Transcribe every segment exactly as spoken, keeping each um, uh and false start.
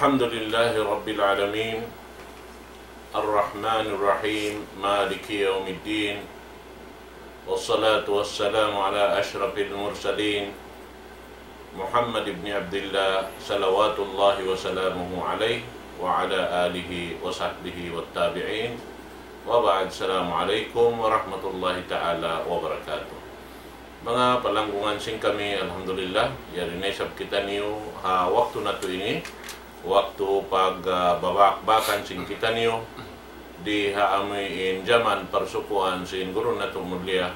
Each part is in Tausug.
الحمد لله رب العالمين، الرحمن الرحيم، مالك يوم الدين، والصلاة والسلام على أشرف المرسلين محمد بن عبد الله صلوات الله وسلامه عليه وعلى آله وصحبه والتابعين، وبعد، السلام عليكم ورحمة الله تعالى وبركاته. Manga palanggungan sin kami, alhamdulillah, yari na isab kitaniyu ha waktu natu' ini, waktu pag, ah, babakbakan sin kitaniyu, di ha amuin jaman parsukuan sin guru natu' mulia,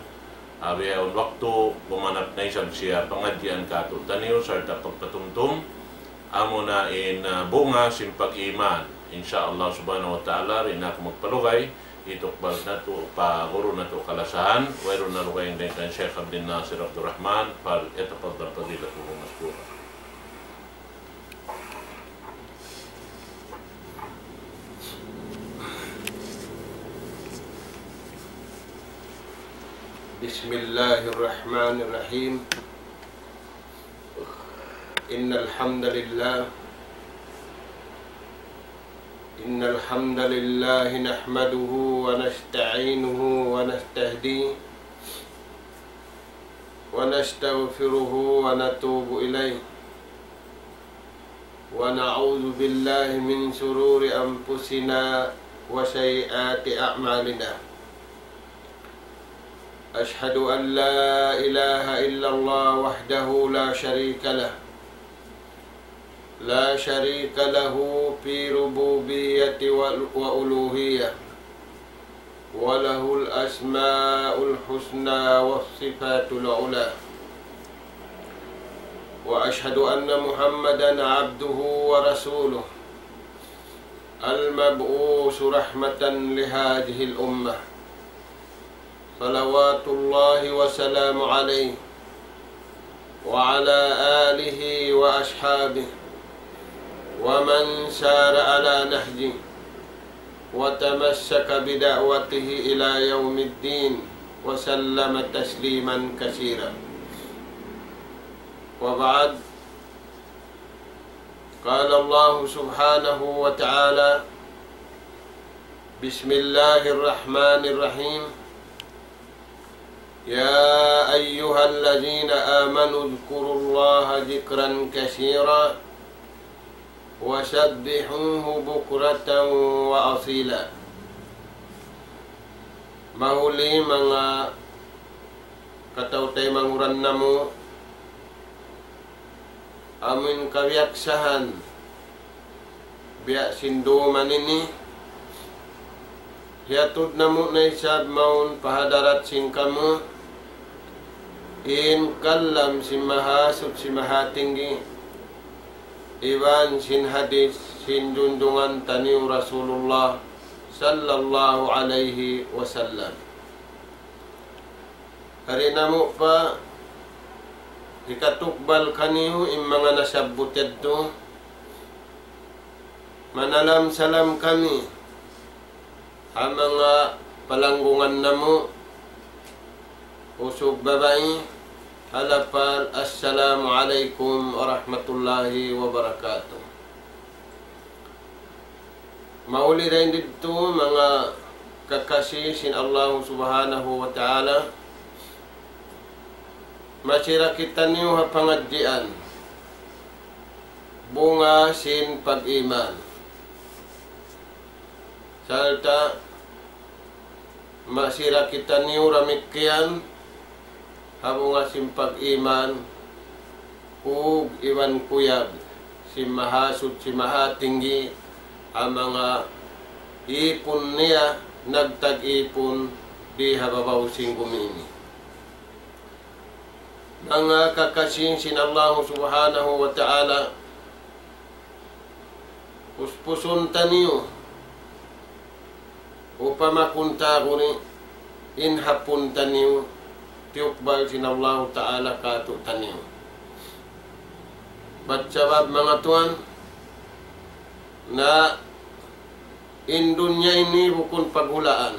ah, bihaun waktu gumanap na isab siya pangadjian kātu'niyu sarta' pagpatumtum, amuna in, ah, bunga sin pag-iman. Insya Allah subhanahu wa ta'ala, di' na aku magpalugay, itukbal natu' pa guru natu' kalasahan, wayruun na dugaing dayn kan Sheikh Abdul Nasir Abdul Rahman, فليتفضل فضيلته مشكورا. بسم الله الرحمن الرحيم. إن الحمد لله، إن الحمد لله نحمده ونستعينه ونستهديه ونستغفره ونتوب إليه، ونعوذ بالله من شرور أنفسنا وسيئات أعمالنا. أشهد أن لا إله إلا الله وحده لا شريك له، لا شريك له في ربوبية وال-، وألوهية، وله الأسماء الحسنى والصفات العلى. وأشهد أن محمدا عبده ورسوله، المبعوث رحمة لهذه الأمة، صلوات الله وسلامه عليه وعلى آله وأصحابه ومن سار على نهجه وتمسك بدعوته إلى يوم الدين وسلم تسليما كثيرا. وبعد، قال الله سبحانه وتعالى: بسم الله الرحمن الرحيم. يا أيها الذين آمنوا اذكروا الله ذكرا كثيرا وسبحوه بكرة وأصيلا. Mahuli manga kataw-taymanghuran namu', amuin kabiyaksahan biya' sin dūm ini, hiyatud namu' na isab mawn pa hadarat sin kamu in kalam sin Mahasuchi Mahatinggi, iban sin hadith sin junjungan taniyu Rasulullah sallallahu alayhi wasallam. Hari namu' pa hikatukbal kaniyu in manga nasabbut yadtu, manalam-salam kami ha manga palanggungan namu', usug babai, ha lapal, Assalamu alaykum warahmatullahi wabarakatuh. Mahuli dayn didtu manga kakasi sin Allahu Subhanahu wa Ta'ala, masi ra kitaniyu ha pangadjian bunga sin pag-iman. Sarta' masi ra kitaniyu damikkiyan ha bunga sin pag-iman, kug iban kuyag sin Mahasuchi Mahatinggi ha manga ipun niya nagtag-ipun di ha babaw sin gumi ini. Manga kakasi sin Allahu Subhanahu wa Ta'ala, puspusun taniyu, upama kunta kuni in hapun taniyu, tiyukbal sin Allahu Ta'ala kātu'niyu. Bat sabab manga tuwan, na in dunya ini bukun paghulaan.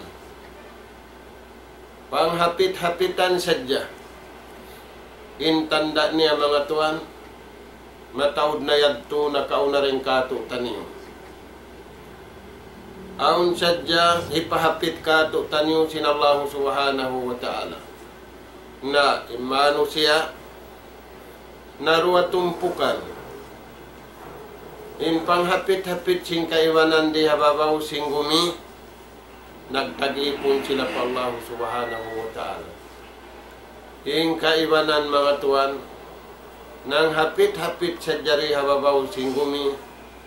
Panghapit-hapitan sadja. In tanda' niya manga tuwan, Mataud na yadtu nakauna dayn kātu'niyu. Awn sadja hipahapit kātu'niyu sin Allahu Subhanahu wa Ta'ala. Na in manusiya' na duwa tumpukan. In panghapit-hapit sin kaibanan di ha babaw sin gumi, nagtag-ipun sila pa Allahu Subhanahu wa Ta'ala. In kaibanan, manga tuwan, nanghapit-hapit sadja di ha babaw sin gumi,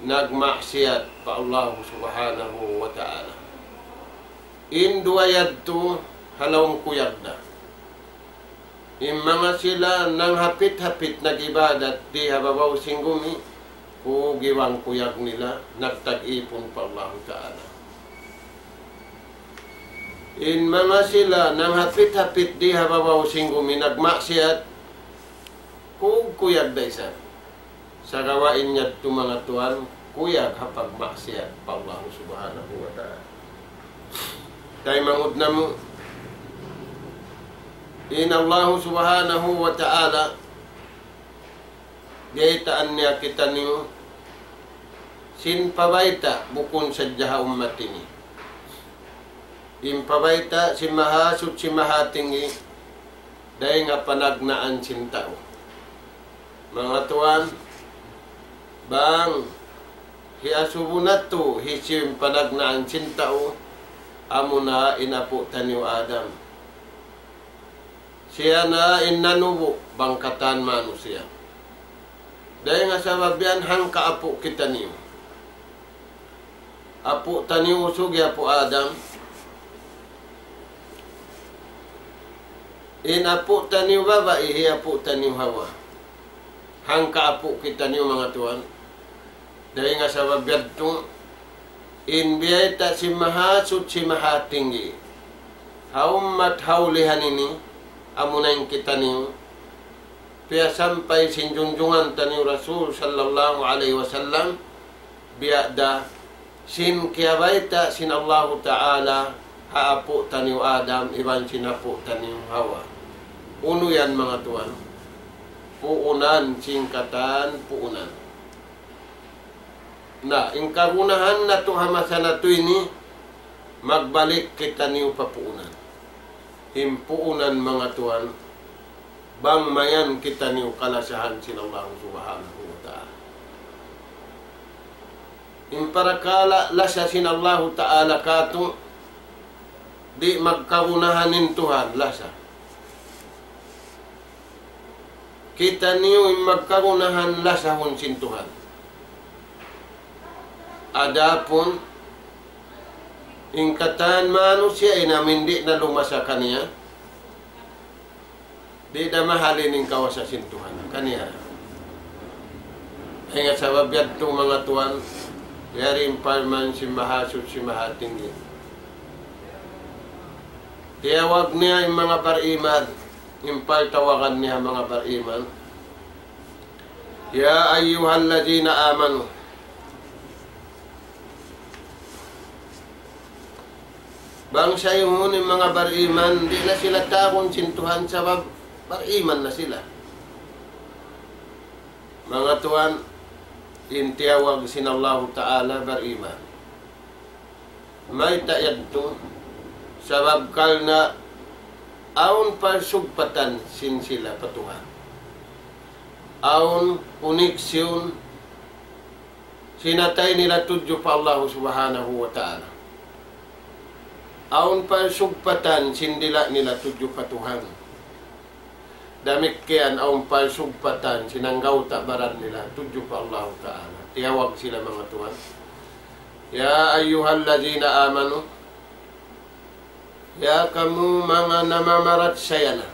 nagmaksiyat pa Allahu Subhanahu wa Ta'ala. In duwa yadtu ha lawm kuyag da. In manga sila nanghapit-hapit nag-ibadat di ha babaw sin gumi, kug iban kuyag nila nagtag-ipun pa Allahu Ta'ala. In manga sila nanghapit-hapit di ha babaw sin gumi nagmaksiyat, kug kuyag da isab. Sagawa' in yadtu, manga tuwan, kuyag ha pagmaksiyat pa Allahu Subhanahu wa Ta'ala. Taymanghud namu', in Allahu Subhanahu wa Ta'ala, biyaytaan niya kitaniyu sin pabayta' bukun sadja ha ummat ini. In pabayta' sin Mahasuchi Mahatinggi, dayn ha panagnaan sin tau. Manga tuwan, bang hiyasubu natu' hisiyu in panagnaan sin tau, amuna in apu' taniyu Adam. Siya na in nanubu' bang katan manusiya'. Dayn ha sabab yan hangka apu' kitaniyu. Apu' taniyu usug hi Apu' Adam. In apu' taniyu babai hi apu' taniyu Hawa. Hangka apu' kitaniyu, manga tuwan. Dayn ha sabab yadtu, in biyayta' sin Mahasuchi Mahatinggi ha ummat ha ulihan ini, amuna in kitaniyu, piyasampay sin junjungan taniyu Rasul sallallahu alayhi wasallam, biya' da sin kiyabayta' sin Allahu Ta'ala ha apu' taniyu Adam iban sin apu' taniyu Hawa. Unu yan, manga tuwan? Puunan, sin katan puunan. Na, in kagunahan natu' ha masa natu' ini, magbalik kitaniyu pa puunan. In puunan, manga tuwan, bang mayan kitaniyu kalasahan sin Allahu Subhanahu wa Ta'ala. In parakala' lasa sin Allahu Ta'ala kātu', di' magkagunahan in Tuhan lasa. Kitaniyu in magkagunahan lasahun sin Tuhan. Adapun in katan manusiya' in amin di' na lumasa kaniya, di' da mahalin in kawasa sin Tuhan kaniya. Dayn ha sabab yadtu, manga tuwan, yari in parman sin Mahasuchi Mahatinggi. Tiyawag niya in manga bariman, in pagtawagan niya manga bariman. يا أيها الذين آمنوا. Bang sayuhun in manga bariman, di' na sila tawagun sin Tuhan sabab bariman na sila. Manga tuwan, in tiyawag sin Allahu Ta'ala bariman. Mayta' yadtu? Sabab karna' awn parsugpatan sin sila pa Tuhan. Awn koneksyon sin atay nila tudju pa Allahu Subhanahu wa Ta'ala. Awn parsugpatan sin dila' nila tudju pa Tuhan. Damikkiyan awn parsugpatan sin anggawta' baran nila tudju pa Allahu Ta'ala. Tiyawag sila, manga tuwan. يا أيها الذين آمنوا. Ya kamu manga namamarachaya na.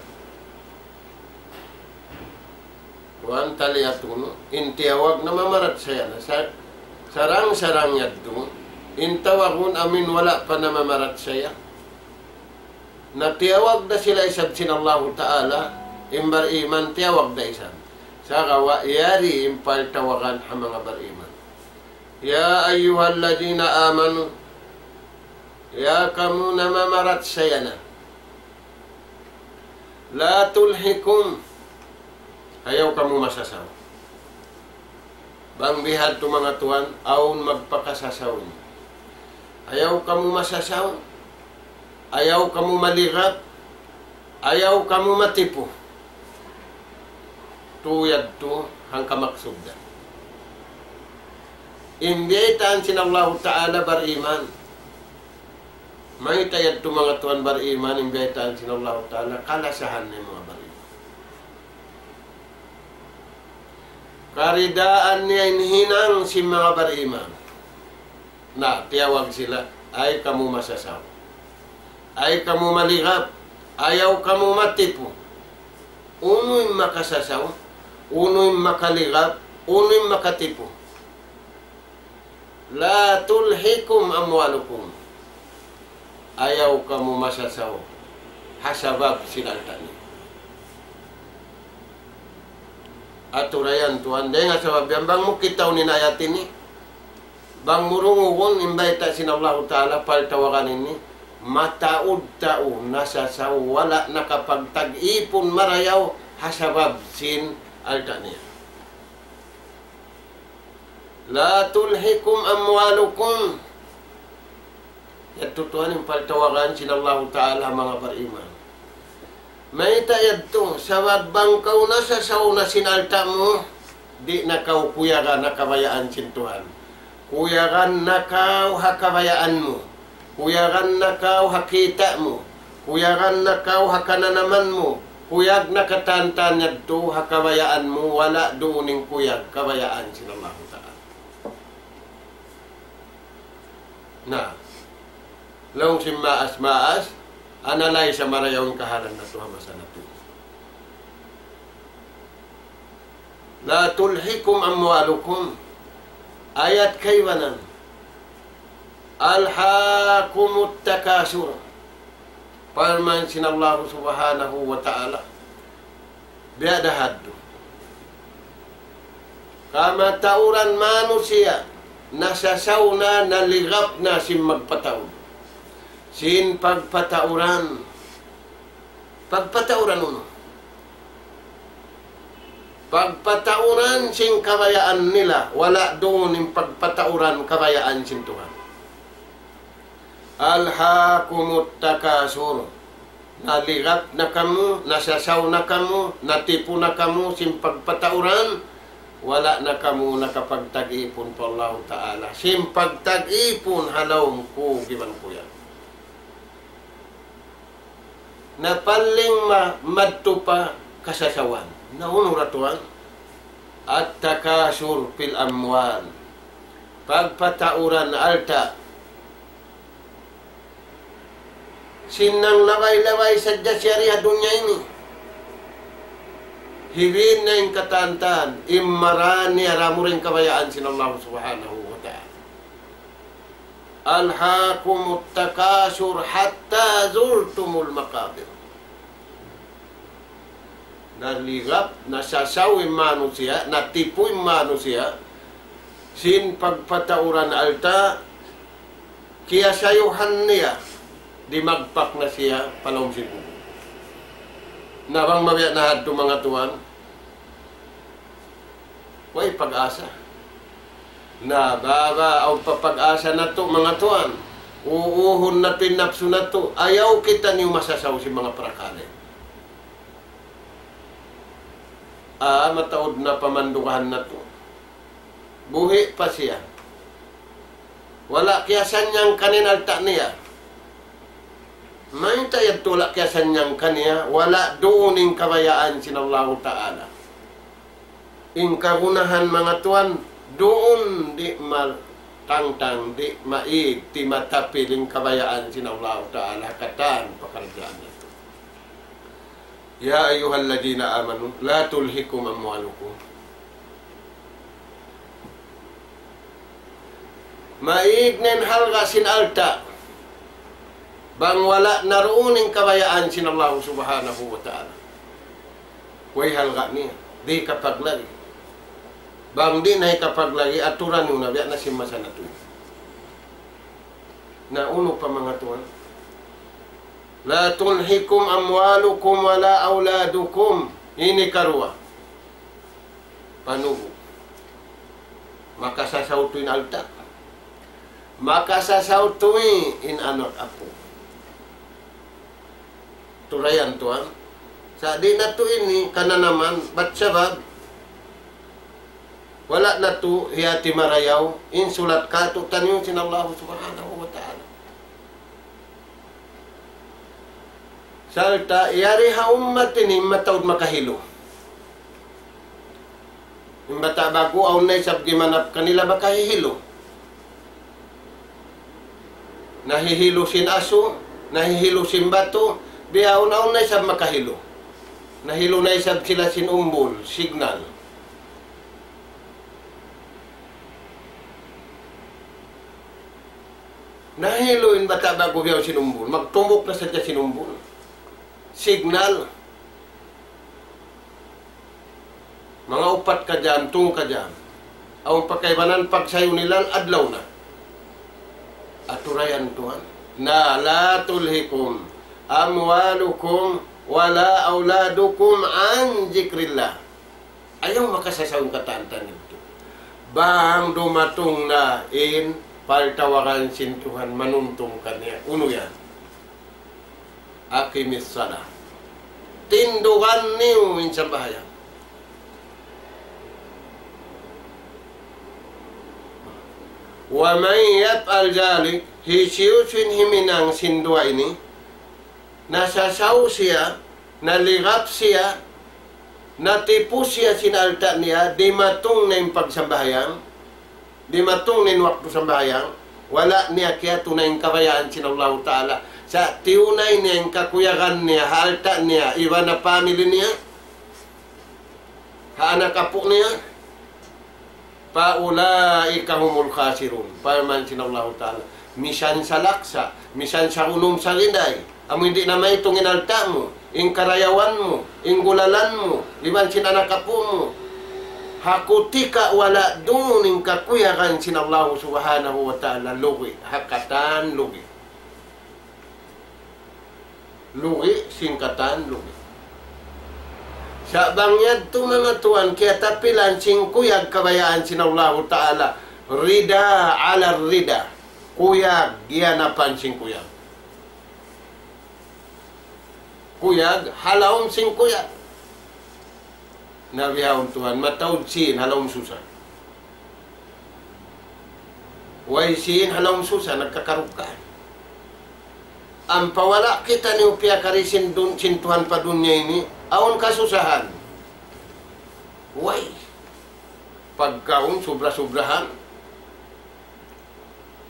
Kuwan, taliya tunu, in tiyawag namamarachaya na. Sa-, sarang-sarang yadtu, in tawagun amin wala' pa namamarachaya. Na tiyawag da sila isab sin Allahu Ta'ala, in bariman tiyawag da isab. Sagawa' yari in pagtawagan ha manga bariman. يا أيها الذين آمنوا. Ya kamu namamarachaya na. لا تلهكم. Ayaw kamu masasaw. Bang bihadtu manga tuwan, awn magpakasasaw. Ayaw kamu masasaw, ayaw kamu maligap, ayaw kamu matipu. Tu yadtu hangka maksud da. In biyaytaan sin Allahu Ta'ala bariman. Mayta' yadtu manga tuwan bariman, in biyaytaan sin Allahu Ta'ala, kalasahan niya manga bariman. Karidaan niya in hinang sin manga bariman. Na, tiyawag sila, ay kamu masasaw. Ay kamu maligap. Ayaw kamu matipu. Unu in makasasaw, unu in makaligap, unu in makatipu. لا تلهكم أموالكم. Ayaw kamu masasaw ha sabab sin alta' niyu. Atura yan tuwan, dayn ha sabab yan bang mu kitaun in ayat ini, bang mu dungugun in bayta' sin Allahu Ta'ala, paltawagan ini, mataud tau nasasaw, wala' nakapagtag-ipun marayaw ha sabab sin alta' niya. لا تلهكم أموالكم. Yadtu tuwan in paltawagan sin Allahu Ta'ala manga bariman. Mayta' yadtu, sabab bang kaw nasasaw na sin alta' mu, di' na kaw kuyagan ha kabayaan sin Tuhan. Kuyagan na kaw ha kabayaan mu. Kuyagan na kaw ha kita' mu. Kuyagan na kaw ha kananaman mu. Kuyag na katantan yadtu ha kabayaan mu, wala' duun in kuyag kabayaan sin Allahu Ta'ala. Na, laung sin maas-maas, analyze sa marayaw in kahalan natu' ha masa natu'. لا تلهكم أموالكم. Ayat kaibanan. ألهاكم التكاثر. Parman sin Allahu Subhanahu wa Ta'ala. Biya' da hadtu. Kamatauran manusiya', nasasaw na, naligap na sin magpataud. Sin pagpatauran. Pagpatauran unu? Pagpatauran sin kabayaan nila, wala' duun in pagpatauran kabayaan sin Tuhan. ألهاكم التكاثر. Naligap na kamu, nasasaw na kamu, natipu na kamu, sin pagpatauran, wala' na kamu nakapagtag-ipun pa Allahu Ta'ala. Sin pagtag-ipun ha lawm kug iban kuyag. Na paling ma-, madtu pa kasasawan. Na unu ra tuwan? التكاثر في الأموال. Pagpatauran alta'. Sin nanglabay-labay sadja siya di ha dunya ini. Hibin na in katantan, in marā niya, amura in kabayaan sin Allah Subhanahu wa Ta'ala. ألهاكم التكاثر حتى زرتم المقابر. Naligap, nasasaw in manusiya', natipu in manusiya', sin pagpatauran alta', kiyasayuhan niya, dimagpak na siya pa lawm sin kubul. Na bang mabiya' na hadtu manga tuwan, way pag-asa. Na baba, awn pa pag-asa natu', manga tuwan. Uuhun natu' in napsu natu'. Ayaw kitaniyu masasaw sin manga parakala'. Ah, mataud na pamandugahan natu'. Buhi' pa siya. Wala' kiyasannyang kaniya in alta' niya. Mayta' yadtu wala' kiyasannyang kaniya, wala' duun in kabayaan sin Allahu Ta'ala. In kagunahan manga tuwan, duun di' matangtang, di' maig, di' matapil in kabayaan sin Allahu Ta'ala, katan pakaradjaan natu'. يا أيها الذين آمنوا لا تلهكم أموالكم. Maig na in halga' sin alta'. Bang wala' na duun in kabayaan sin Allah Subhanahu wa Ta'ala. Way halga' niya. Di' hikapaglagi'. Bang di' na hikapaglagi', aturan niyu na biya' na sin masa natu'. Na unu pa manga tuwan? لا تلهكم أموالكم ولا أولادكم. Ini karuwa. Panubu'. Makasasaw tuud in alta'. Makasasaw tuud in anak apu'. Turayan tuwan. Sa' di' natu' ini kananaman, bat sabab, wala' natu' hiyati marayaw, in sulat kātu'niyu sin Allah Subhanahu wa Ta'ala. Sarta' yari ha ummat ini mataud makahilu. In bata' ba'gu awn na isab gimanap kanila makahihilu. Nahihilu sin asu, nahihilu sin batu, bihaun awn na isab makahilu. Nahilu na isab sila sin umbul, signal. Nahilu in bata' ba'gu bihaun sin umbul. Magtumbuk na sadja sin umbul. Signal. Manga upat ka jam, tū ka jam. Awn pa kaibanan pagsayu nila adlaw na. Aturayan tuwan. Na la tulhikum amwalukum wala awladukum an zikrillah. Ayaw makasasaw in katan-katan yadtu. Bang dumatung na in paltawaran sin Tuhan manuntung kaniya. Unu yan? Aqimis salah. Tindugan niyu in sambahayang. Wa man yaf'al dhalik, hisiyu-siyu in himinang sin duwa ini, nasasaw siya, naligap siya, natipu siya sin alta' niya, dimatung na in pagsambahayang, dimatung na in waktu sambahayang, wala' niya kiyatunay in kabayaan sin Allahu Ta'ala. Sa' tiyunay niya in kakuyagan niya, ha alta' niya, iban ha family niya, ha anak apu' niya. فأولئك هم الخاسرون. Parman sin Allahu Ta'ala, misan salaksa, misan sarunum sarinday, amu in di' na maitung in alta' mu, in karayawan mu, in gulalan mu, iban sin anak apu' mu. Ha kutika' wala' duun in kakuyagan sin Allahu Subhanahu wa Ta'ala, lugi', ha katan lugi'. Lugi', sin katan lugi'. Sa' bang yadtu manga tuwan kiyatapilan sin kuyag kabayaan sin Allahu Ta'ala, rida ala rida. Kuyag, giyanapan sin kuyag. Kuyag, ha lawm sin kuyag. Na bihaun tuwan, mataud sin ha lawm susa. Way sin ha lawm susa, nagkakarugkaan. Ampa wala' kitaniyu piyakari sin dun-, sin Tuhan pa dunya ini, awn kasusahan. Way. Pagkaun subra-subrahan.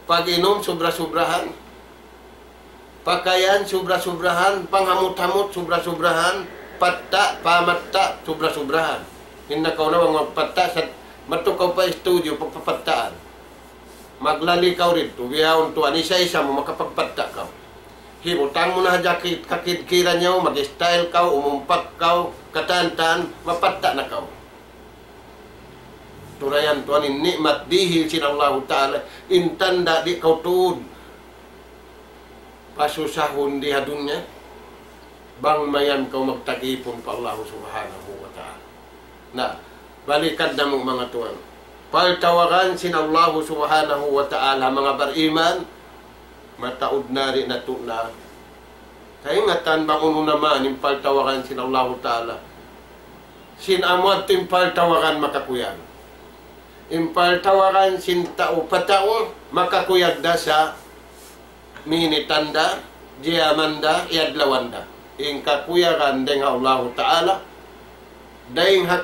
Pag-inum subra-subrahan. Pakayan, subra-subrahan, panghamut-hamut, subra-subrahan, patta', pamatta', subra-subrahan. Hinda kaw na bang magpatta', sa' madtu kaw pa studio, pagpapattaan. Maglali kaw didtu, bihaun tuwan, isa-isa mu, makapagpatta' kaw. Hibutang mu na ha jacket, kakidkiran niyaw, mag-style kaw, umumpak kaw, katan-katan, mapatta' na kaw. Turayan tuwan in ni'mat dihil sin Allahu Ta'ala, in tanda' di' kaw tuud pasusahun di ha dunya, bang mayan kaw magtag-ipun pa Allahu Subhanahu wa Ta'ala. Na, balikan namu' manga tuwan. Paltawaran sin Allahu Subhanahu wa Ta'ala manga bariman, mataud na di' natu' na kaingatan bang unu na man in paltawaran sin Allahu Ta'ala. Sin amu yadtu in paltawaran makakuyag. In paltawaran sin tau pa tau makakuyag da sa' minit da, jiyaman da, adlawan da. In kakuyagan dayn ha Allahu Ta'ala, dayn ha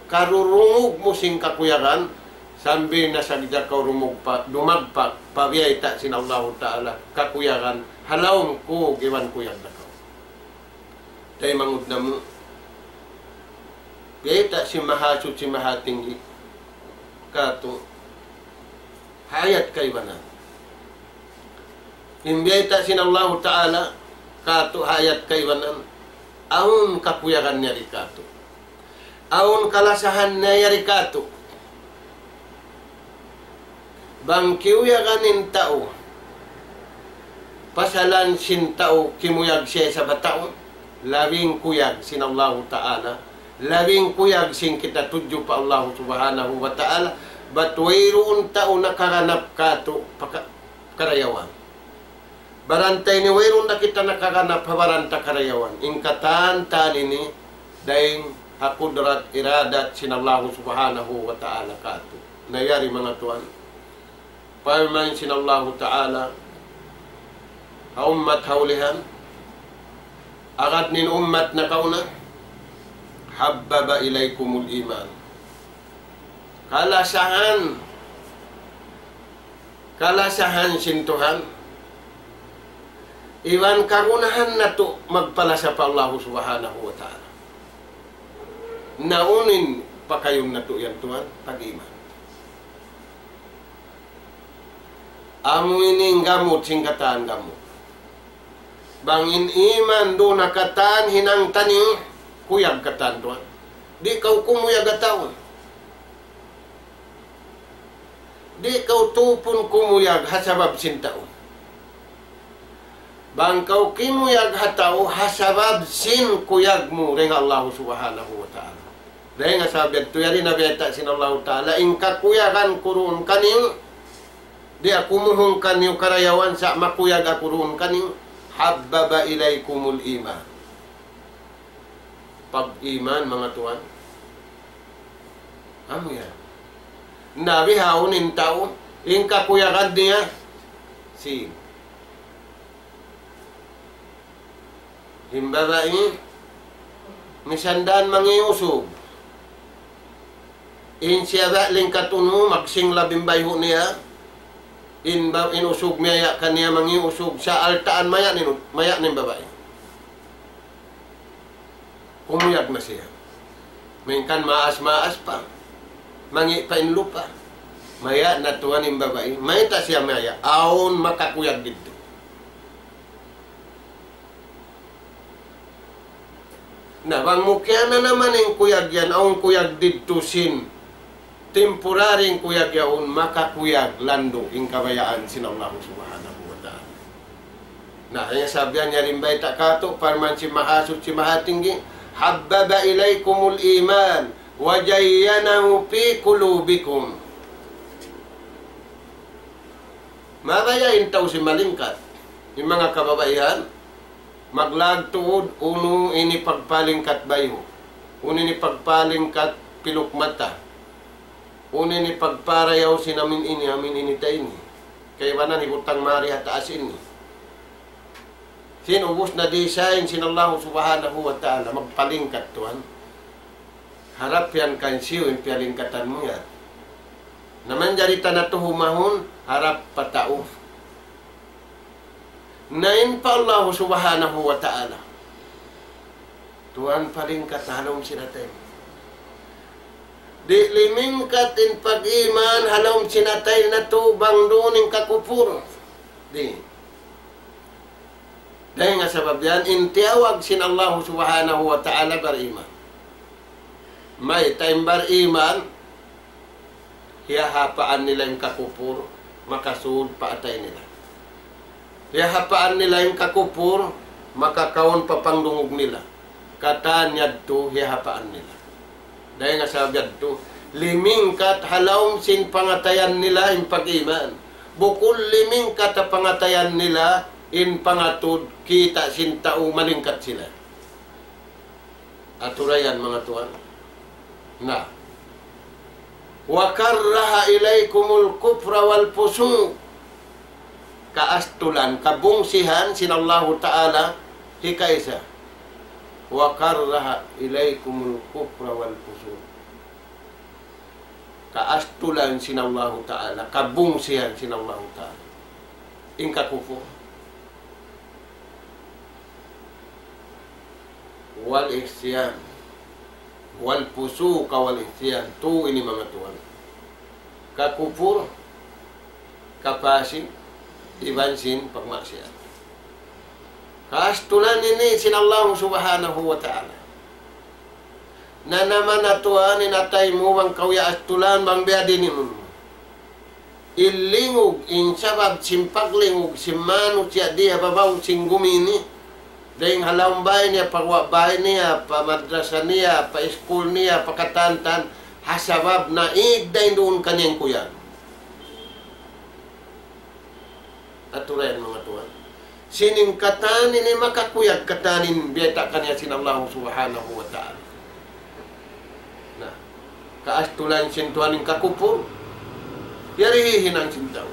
karurungug mu sin kakuyagan, sambil na sadja kaw rumugpa-, dumagpak, pa biyayta' sin Allahu Ta'ala, kakuyagan, ha lawm kug iban kuyag da kaw. Taymanghud namu', biyayta' sin Mahasuchi Mahatinggi kātu' ha ayat kaibanan. In biyayta' sin Allahu Ta'ala kātu' ha ayat kaibanan, awn kakuyagan niya di kātu'. Awn kalasahan niya di kātu'. Bang kiyuyagan in tau, pasalan sin tau kimuyag siya isab ha tau, labing kuyag sin Allahu Ta'ala, labing kuyag sin kita tudju pa Allahu Subhanahu wa Ta'ala, bat wayruun tau nakaganap kātu' pa ka-, karayawan. Barantay ini wayruun da kita nakaganap ha baran ta karayawan. In katan-katan ini, dayn ha kudrat iradat sin Allahu Subhanahu wa Ta'ala kātu'. Na yari manga tuwan. Parman sin Allahu Ta'ala, ha ummat ha ulihan, agad in ummat nakauna, حبب إليكم الإيمان. Kalasahan, kalasahan sin Tuhan, iban kagunahan natu' magpalasa pa Allahu Subhanahu wa Ta'ala. Na unu in pakayun natu' yan Tuhan, pag-iman. Amu ini in gamut, sin katan gamut. Bang in iman duun ha katan hinang taniyu, kuyag katan tuwan. Di' kaw kumuyag ha tau. Di' kaw tupun kumuyag ha sabab sin tau. Bang kaw kimuyag ha tau, ha sabab sin kuyag mu dayn ha Allahu Subhanahu wa Ta'ala. Dayn ha sabab yadtu yari na bayta' sin Allahu Ta'ala, in kakuyagan ku duun kaniyu, di' aku muhung kaniyu karayawan sa' makuyag aku duun kaniyu, حبب إليكم الإيمان. Pag-iman, manga tuwan. Amu yan. Na bihaun in tau, in kakuyagan niya, sin. In babai, misan da mangi' usug. In siya ba lingkat unu, magsinglab in bayhu' niya. In ba, in usug miyaya' kaniya mangi' usug, sa' altaan maya' ninu, maya' in babai. Kumuyag na siya. Malayngkan maas-maas pa. Mangi' pa in lupa'. Maya' na tuwan in babai. Mayta' siya maya'. Awn makakuyag didtu. Na, bang mu kiyanan naman in kuyag yan, awn kuyag didtu sin temporary in kuyag yaun, makakuyag landu' in kabayaan sin Allahu Subhanahu wa Ta'ala. Na, in sabab yan yari in bayta' kātu', parman sin Mahasuchi Mahatinggi, حبب إليكم الإيمان وزينه في قلوبكم. Mabaya' in tau sin malingkat. In manga kababaihan, maglaag tuud unu in pagpalingkat bayhu', unu in pagpalingkat piluk mata, unu in pagparayaw sin amin ini, amin ini ta ini. Kaibanan hibutang mari ha taas ini. Sin ubus na design sin Allahu Subhanahu wa Ta'ala, magpalingkat tuwan. Harap yan kan siyu in piyalingkatan mu yan. Na manjari ta na tuhumahun, harap pa tau. Na in pa Allahu Subhanahu wa Ta'ala. Tuwan palingkat ha lawm sin atay. Di' limingkat in pag-iman ha lawm sin atay natu' bang duun in kakupur. Di'. Dayn ha sabab yan, in tiyawag sin Allahu Subhanahu wa Ta'ala bariman. Mayta' in bariman, hiyahapaan nila in kakupur, makasud pa atay nila. Hiyahapaan nila in kakupur, makakaun pa pangdungug nila. Katan yadtu hiyahapaan nila. Dayn ha sabab yadtu, limingkat ha lawm sin pangatayan nila in pag-iman. Bukun limingkat ha pangatayan nila in pangatud kita' sin tau malingkat sila. Atura yan, manga tuwan. Na. وكره إليكم الكفر والفسوق. Kaastulan, kabungsihan sin Allahu Ta'ala hikaisa. وكره إليكم الكفر والفسوق. Kaastulan sin Allahu Ta'ala, kabungsihan sin Allahu Ta'ala. In kakupur. والعصيان. والفسوق والعصيان. Tu ini manga tuwan. Kakupur, kapasik, iban sin pagmaksiat. Kaastulan ini sin Allahu Subhanahu wa Ta'ala. Na naman atuan in atay mu bang kaw ya astulan bang biya' diin in unu. In lingug, in sabab sin paglingug sin manusiya' di ha babaw sin gumi ini, dayn ha lawm bay niya, pa guwa' bay niya, pa madrasa niya, pa iskul niya, pa katan-katan, Ha sabab naig dayn duun kaniya in kuyag. Aturan, manga tuwan. Sin in katan ini makakuyag katan in biyayta' kaniya sin Allah Subhanahu wa Ta'ala. Na, kaastulan sin tuwan in kakupur, yari hihinang sin tau.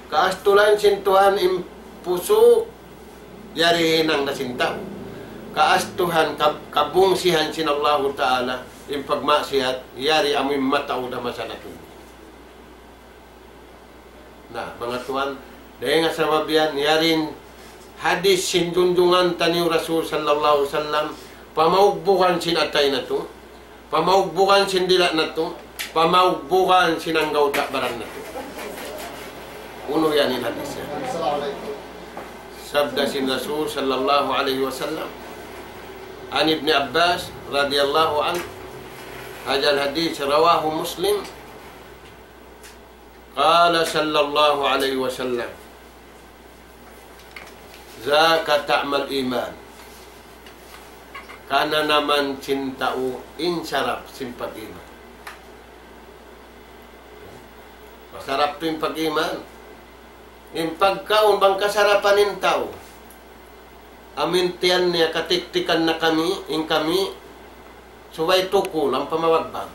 Kaastulan sin tuwan in pusuk, yari hinang na sin tau. Kaastuhan, kab-, kabungsihan sin Allahu Ta'ala, in pagmaksiyat, yari amu in mataud ha masa natu'. Na, manga tuwan, dayn ha sabab yan, yari in hadis sin junjungan taniyu Rasul sallallahu alayhi wasallam, pamaugbugan sin atay natu', pamaugbugan sin dila' natu', pamaugbugan sin anggawta' baran natu'. Unu yan in hadis yan? Sabda sin Rasul sallallahu alayhi wasallam, عن ابن عباس رضي الله عنه, هذا الحديث رواه مسلم، قال صلى الله عليه وسلم: ذاق طعم الإيمان. Kananaman sin tau in sarap sin pag-iman. Masarap tuud in pag-iman. In pagkaun bang kasarapan in tau. Amu in tiyan niya katiktikan na kami, in kami, subay tukul ampa mawagbang.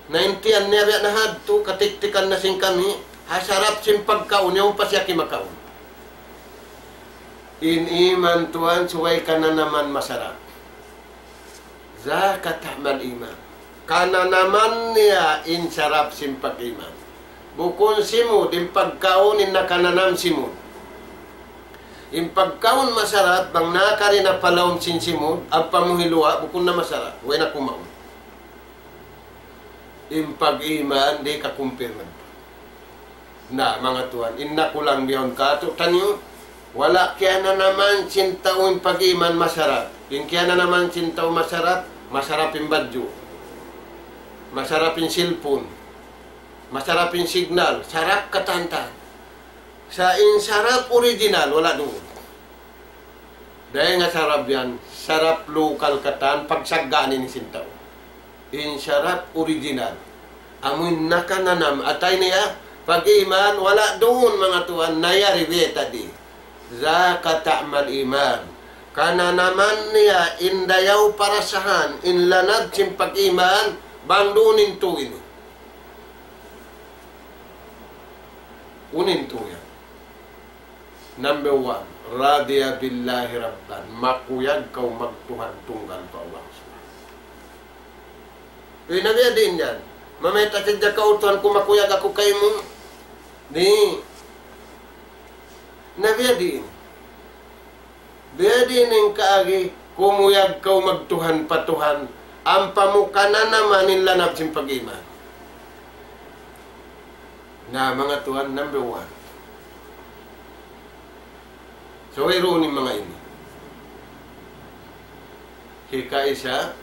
Na in tiyan niya biya' na hadtu, katiktikan na sin kami, ha sarap sin pagkaun, yaun pa siya kimakaun. In iman tuwan, subay kananaman masarap. ذاق طعم الإيمان. Kananaman niya in sarap sin pag-iman. Bukun simud, in pagkaun in nakananam simud. In pagkaun masarap, bang nakari na pa lawm sin simud, ampa mu hiluwa', bukun na masarap, way na kumaun. In pag-iman, di' kakumpirman. Na, manga tuwan, in nakulang bihaun katu' taniyu, wala' kiyananaman sin tau in pag-iman masarap. In kiyananaman sin tau masarap, masarap in badju'. Masarap in cellphone. Masarap in signal. Sarap katan-katan. Sa' in sarap original, wala' duun. Dayn ha sarap yan, sarap lokal katan, pagsaggaan ini sin tau. In sarap original. Amu in nakananam, atay niya, pag-iman, wala' duun manga tuwan, na yari biyayta' di. ذاق طعم الإيمان. Kananaman niya, in dayaw parasahan, in lanab sin pag-iman, bang duun in tau ini. Unu in tau yan? Number one, رضي بالله ربا. Makuyag kaw magtuhan tunggal pa Allah Subhanahu. Uy, na biya' diin yan? Mamayta' sadja kaw, "Tuhan ku, makuyag aku kaymu." Di'. Na biya' diin? Biya' diin in kaagi, kumuyag kaw magtuhan pa tuhan, ampa mu kananaman in lanab sin pag-iman. Na, manga tuwan, number one. So, wayruun in manga ini. Hikaisa,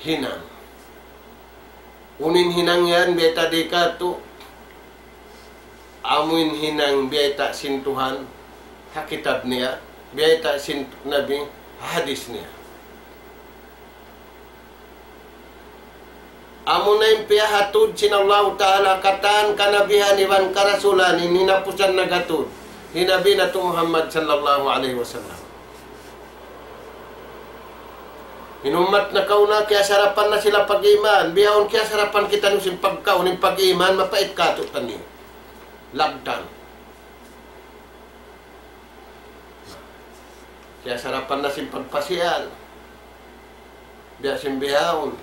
hinang. Unu in hinang yan, biyayta' di katu'. Amu in hinang biyayta' sin Tuhan, ha kitab niya, biyayta' sin Nabi, ha hadis niya. Amuna in piyahatud sin Allahu Ta'ala katan kanabihan iban karasulan in hinapusan naghatud hi Nabi natu' Muhammad sallallahu alayhi wasallam. In ummat nakauna, kiyasarapan na sila pag-iman. Bihaun kiyasarapan kitaniyu sin pagkaun, in pag-iman, mapait katu'taniyu. Lagtang. Kiyasarapan na sin pagpasiyal. Biya' sin bihaun.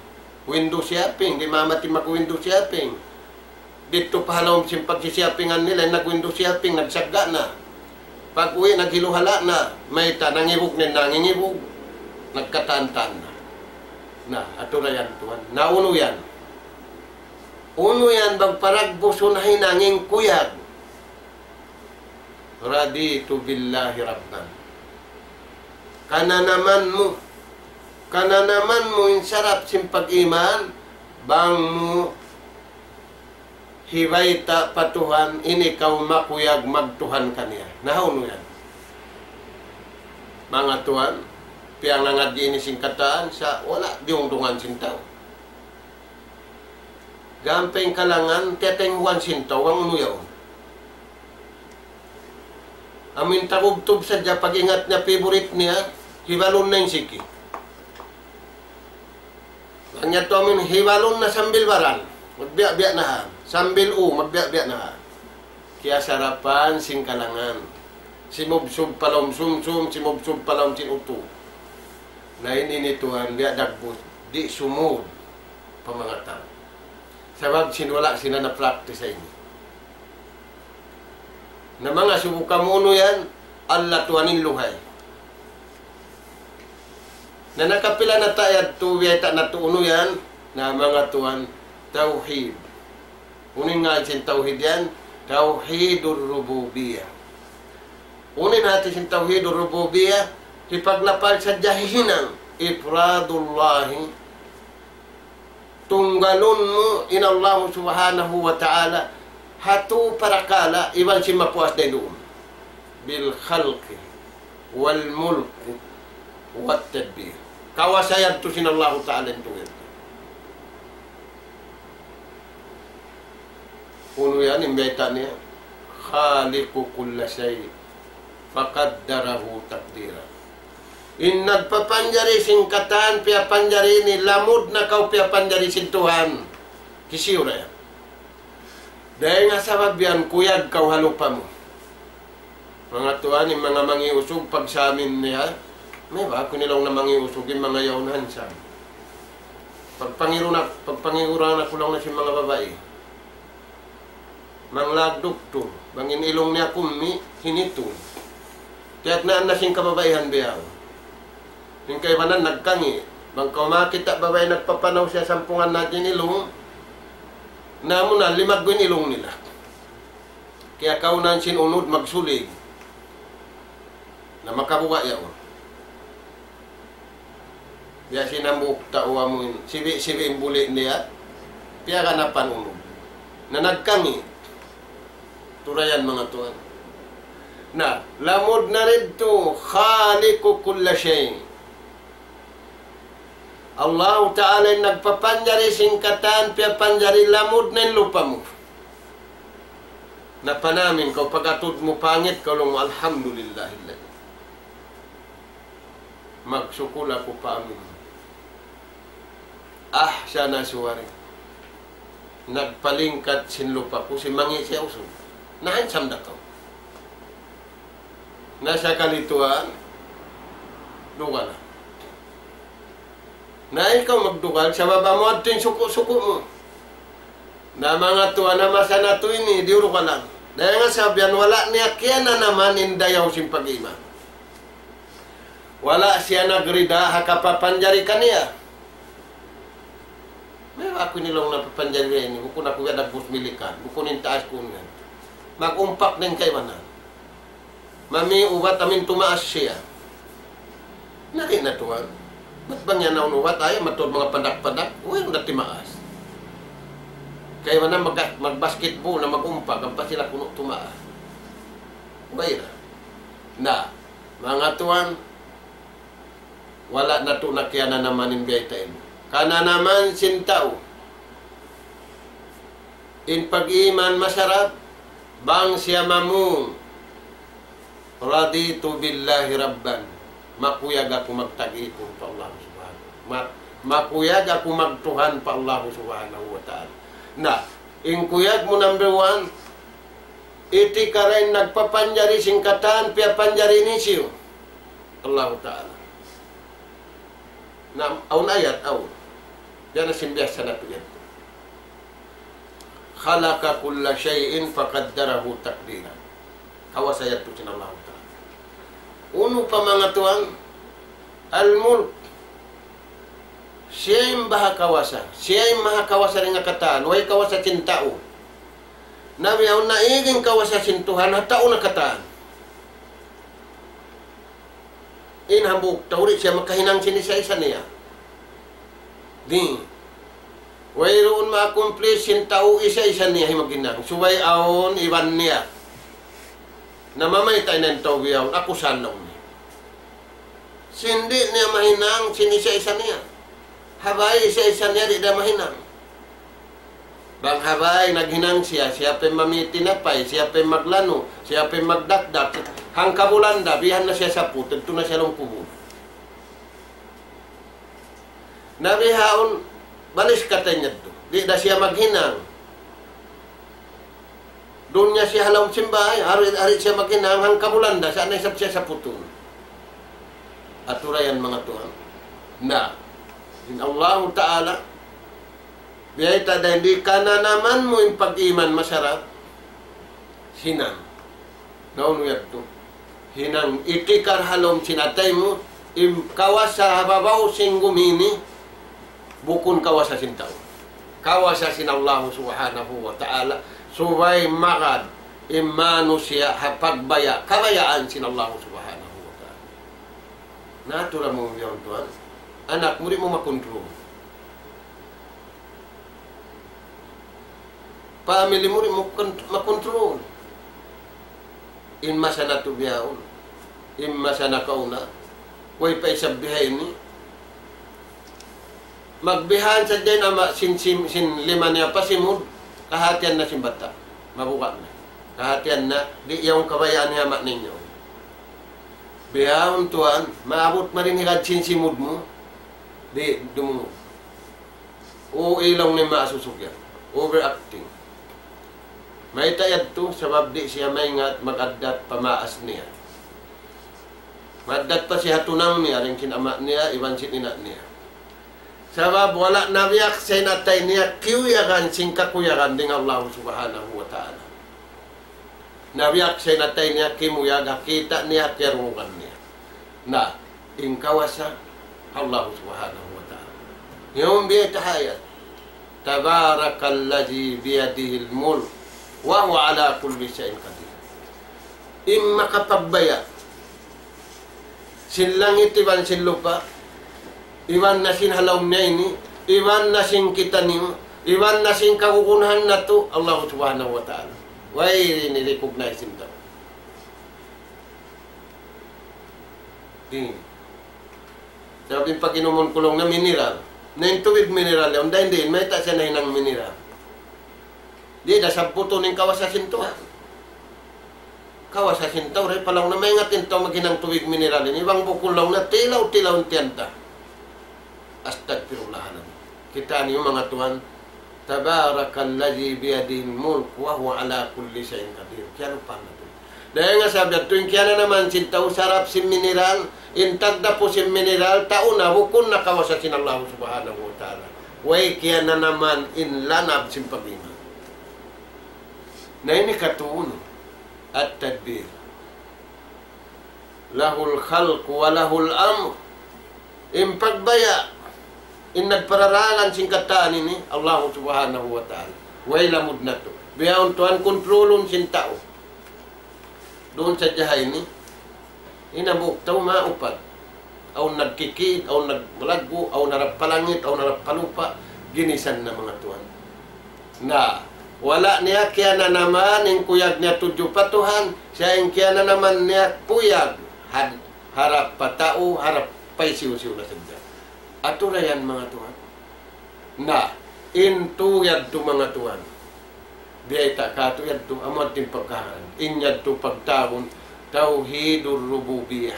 Window shopping, di' mamati mag-window shopping. Didtu pa ha lawm sin pagsishoppingan nila, nag-window shopping, nagsagga' na. Pag-uwi', naghiluhala' na. Mayta', nangibug na in nangingibug. Nagkatan-katan na. Na, atura yan, tuwan. Na, unu yan? Unu yan, bang paragbusun ha hinang in kuyag? رضيت بالله ربا. Kananaman mu, kananaman mu in sarap sin pag-iman, bang mu hibayta' pa Tuhan, in ikaw makuyag magtuhan kaniya. Na, unu yan? Manga tuwan, Piyangangad ini sin katan, sa' wala' diyungdungan sin tau. Gampang kalangan, tiyataynghuan sin tau, bang unu yaun. Amin tagubtub sadja pag-ingat niya, favorite niya, hibalun na in siki. Bang niya tuud amin hibalun na sambil baran, magbiya'-biya' na ha. Sambil u, magbiya'-biya' na ha. Kiyasarapan sin kalangan. Simubsub pa lawm sumsum, simubsub pa lawm sin utu'. Na in ini tuwan, biya' dagbus, di' sumud pa manga tau. Sabab sin wala' sila na-practice ini. Na manga suku kamu unu yan, Allah tuwan in luhay. Na nakapila na ta yadtu, biyayta' natu' unu yan, na manga tuwan, tawhid. Unu in ngan sin tawhid yan? Tawhidur rububiyah. Unu in hati sin tawhidur rububiyah? Hipaglapal sadja hihinang. Ifradullahi. Tunggalun mu in Allah subhanahu wa ta'ala ha tū parakala' iban sin mapuas dayn duun. Bil khalqi wal mulki wat tadbir. Kawasa yadtu sin Allah ta'ala in tunggal. Unu yan in bayta' niya? Khaliqu kulla shay' faqaddarahu taqdira. In nagpapanjari sin katan piyapanjari ini, lamud na kaw piyapanjari sin Tuhan. Hisiyu ra yan? Dayn ha sabab yan kuyag kaw ha lupa mu. Manga tuwan, in manga mangi' usug, pagsamin niya, "Mayta' aku in laung na mangi' usug, in manga yaun handsome." Pagpangiru na, pagpangiru na aku laung na sin manga babai. Manglag duktur, bang in ilung niya kummi', hinitun. Tiyagnaan na sin kababaihan biya' yaun. In kaibanan nagkangi', bang kaw makakita' babai nagpapanaw siya sampungan na in ilung, na amu na limaggu' in ilung nila. Kiyakaunan sin unud magsuling. Na makabuga' yaun. Biya' sin hambuuk tau amu in, sibi'-sibi' in buli' niya, piyaganapan unud. Na nagkangi'. Turayan manga tuwan. Na, lamud na didtu, khaliqu kulla shay'. Allahu Ta'ala in nagpapanjari sin katan, piyapanjari lamud na in lupa mu. Na panamin kaw pag-atud mu pangit kaw laung mu, "Alhamdulillahilladhi." Magsukul aku pa amin. Ahsana suwari. Nagpalingkat sin lupa ku, sin mangi' siya usug. Na handsome da kaw. Na sakali tuwan, dugal na. Na ikaw magdugal, sabab amu adtu in suku'-suku' mu. Na manga tuwan, na masa natu' ini, diyurugalan. Dayn ha sabab yan wala' niya kiyananaman in dayaw sin pag-iman. Wala' siya nagrida ha kapapanjari kaniya. Mayta' aku in laung na papanjari ini, bukun aku gad dagbus milikan, bukun in taas ku yan. Mag-umpak na in kaibanan. Mami ubat amin tumaas siya. Na di' na tuwan. Bat bang yan awn ubat, ay, matud manga pandak-pandak, uy, na timaas. Kaibanan mag-, mag-basketball na mag-umpak, ampa sila kunu' tumaas. Uy na. Na, manga tuwan, wala' natu' na kiyananaman in biyayta' ini. Kananaman sin tau. In pag-iman masarap, bang siya mamung, "Raditu billahi rabban." Makuyag aku magtag-ipun pa Allah Subhanahu. Ma-, makuyag aku magtuhan pa Allah Subhanahu wa Ta'ala. Na, in kuyag mu number one, itikad in nagpapanjari sin katan, piyapanjari ini hisiyu? Allahu Ta'ala. Na, awn ayat, awn. Yan na sin biyasa natu' yan. خلق كل شيء فقدره تقديرا. Kawasa yadtu sin Allahu Ta'ala. Unu pa manga tuwan, Al-Mulk. Siya in baha' kawasa. Siya in maha kawasa dayn ha katan. Way kawasa sin tau. Na biya' awn na in kawasa sin Tuhan, ha tau na katan. In hambuuk tau di' siya makahinang sin isa-isa niya. Di'. Wayruun ma-accomplish sin tau isa-isa niya himaghinang. Subay awn iban niya. Na mamayta' in tau biya' yaun, aku sa laung niya. Sin di' niya mahinang, sin isa-isa niya. Ha bay isa-isa niya di' da mahinang. Bang ha bay naghinang siya, siya pa in mamitin apay, siya pa in maglanu, siya pa in magdakdak. Hangka bulan da, bihan na siya sapu, tudtu na siya laung kubul. Na bihaun, balis katan niya tu. Di' da siya maghinang. Dunya siya ha lawm sin bay, hari, hari siya maghinang, hangka bulan da, sa' na isab siya saputun. Atura yan, manga tuwan. Na, in Allahu Ta'ala, biyayta' dayn di kananaman mu in pag-iman masarap, hinang. Na unu yadtu? Hinang itikar ha lawm sin atay mu, in kawasa ha babaw sin gumi ini, bukun kawasa sin tau. Kawasa sin Allahu Subhanahu wa Ta'ala, subay magad in manusiya' ha pagbaya', kabayaan sin Allahu Subhanahu wa Ta'ala. Natura mu yaun tuwan, anak mu di' mu makontrol. Family mu di' mu kon-, makontrol. In masa natu' bihaun. In masa nakauna. Way pa isab biha ini. Magbihan sadja in ama' sin, sin, sin lima niya pa simud, kahatihan na sin bata'. Mabuga' na. Kahatihan na, di' yaun kabayaan niya ama' niya. Bihaun tuwan, maabut marinigad sin simud mu, di' dumungug. O, ilaw ni masusug yan. Overacting. Mayta' yadtu, sabab di' siya maingat mag-addat pa maas niya. Mag-addat pa siya ha tunang niya, dayn sin ama' niya, iban sin ina' niya. Sabab wala' nabiyaksa in atay niya, kiyuyagan sin kakuyagan dayn Allah Subhanahu wa Ta'ala. Nabiyaksa in atay niya, kimuyag, ha kita' niya, kiyarungugan niya. Na, in kawasa, Allah Subhanahu wa Ta'ala. Yaun biyayta' ha ayat. تبارك الذي بيده الملك وهو على كل شيء قدير. In makapagbaya' sin langit iban sin lupa', iban na sin ha lawm niya ini, iban na sin kitaniyu, iban na sin kagunahan natu', Allah Subhanahu wa Ta'ala. Way ini recognize sin tau. Di'. Sabab in pag-inumun ku laung na mineral. Na in tubig mineral yaun, dayn diin, mayta' siya nahinang mineral. Di' da sabbutun in kawasa sin Tuhan. Kawasa sin tau, dayn pa laung na maingat in tau maghinang tubig mineral ini, bang bukun laung na tilaw-tilaw in tiyan ta. Astagfirullahaladzim. Kitaa niyu manga tuwan, تبارك الذي بيده الملك وهو على كل شيء قدير. Kiyalupahan natu'. Dayn ha sabab yadtu in kiyananaman sin tau sarap sin mineral, in tagdapu sin mineral, tau na bukun na kawasa sin Allah Subhanahu wa Ta'ala. Way kiyananaman in lanab sin pag-iman. Na ini katu' unu, at-tadbir. له الخلق وله الأمر. In pagbaya', in nagpararalan sin katan ini, Allah Subhanahu wa Ta'ala. Way lamud natu'. Bihaun tuwan kontrolun sin tau. Duun sadja ha ini, in hambuuk tau maupat. Awn nagkikid, awn nagmalaggu', awn harap pa langit, awn harap pa lupa', ginisan na manga tuwan. Na, wala' niya kiyananaman in kuyag niya tudju pa Tuhan, siya in kiyananaman niya kuyag, had-, harap pa tau, harap pa hisiyu-siyu na sadja. Atura yan, manga tuwan. Na, in tu yadtu, manga tuwan. Biyayta' katu' yadtu, amu yadtu in pagkahan. In yadtu pagtawagun, توحيد الربوبية.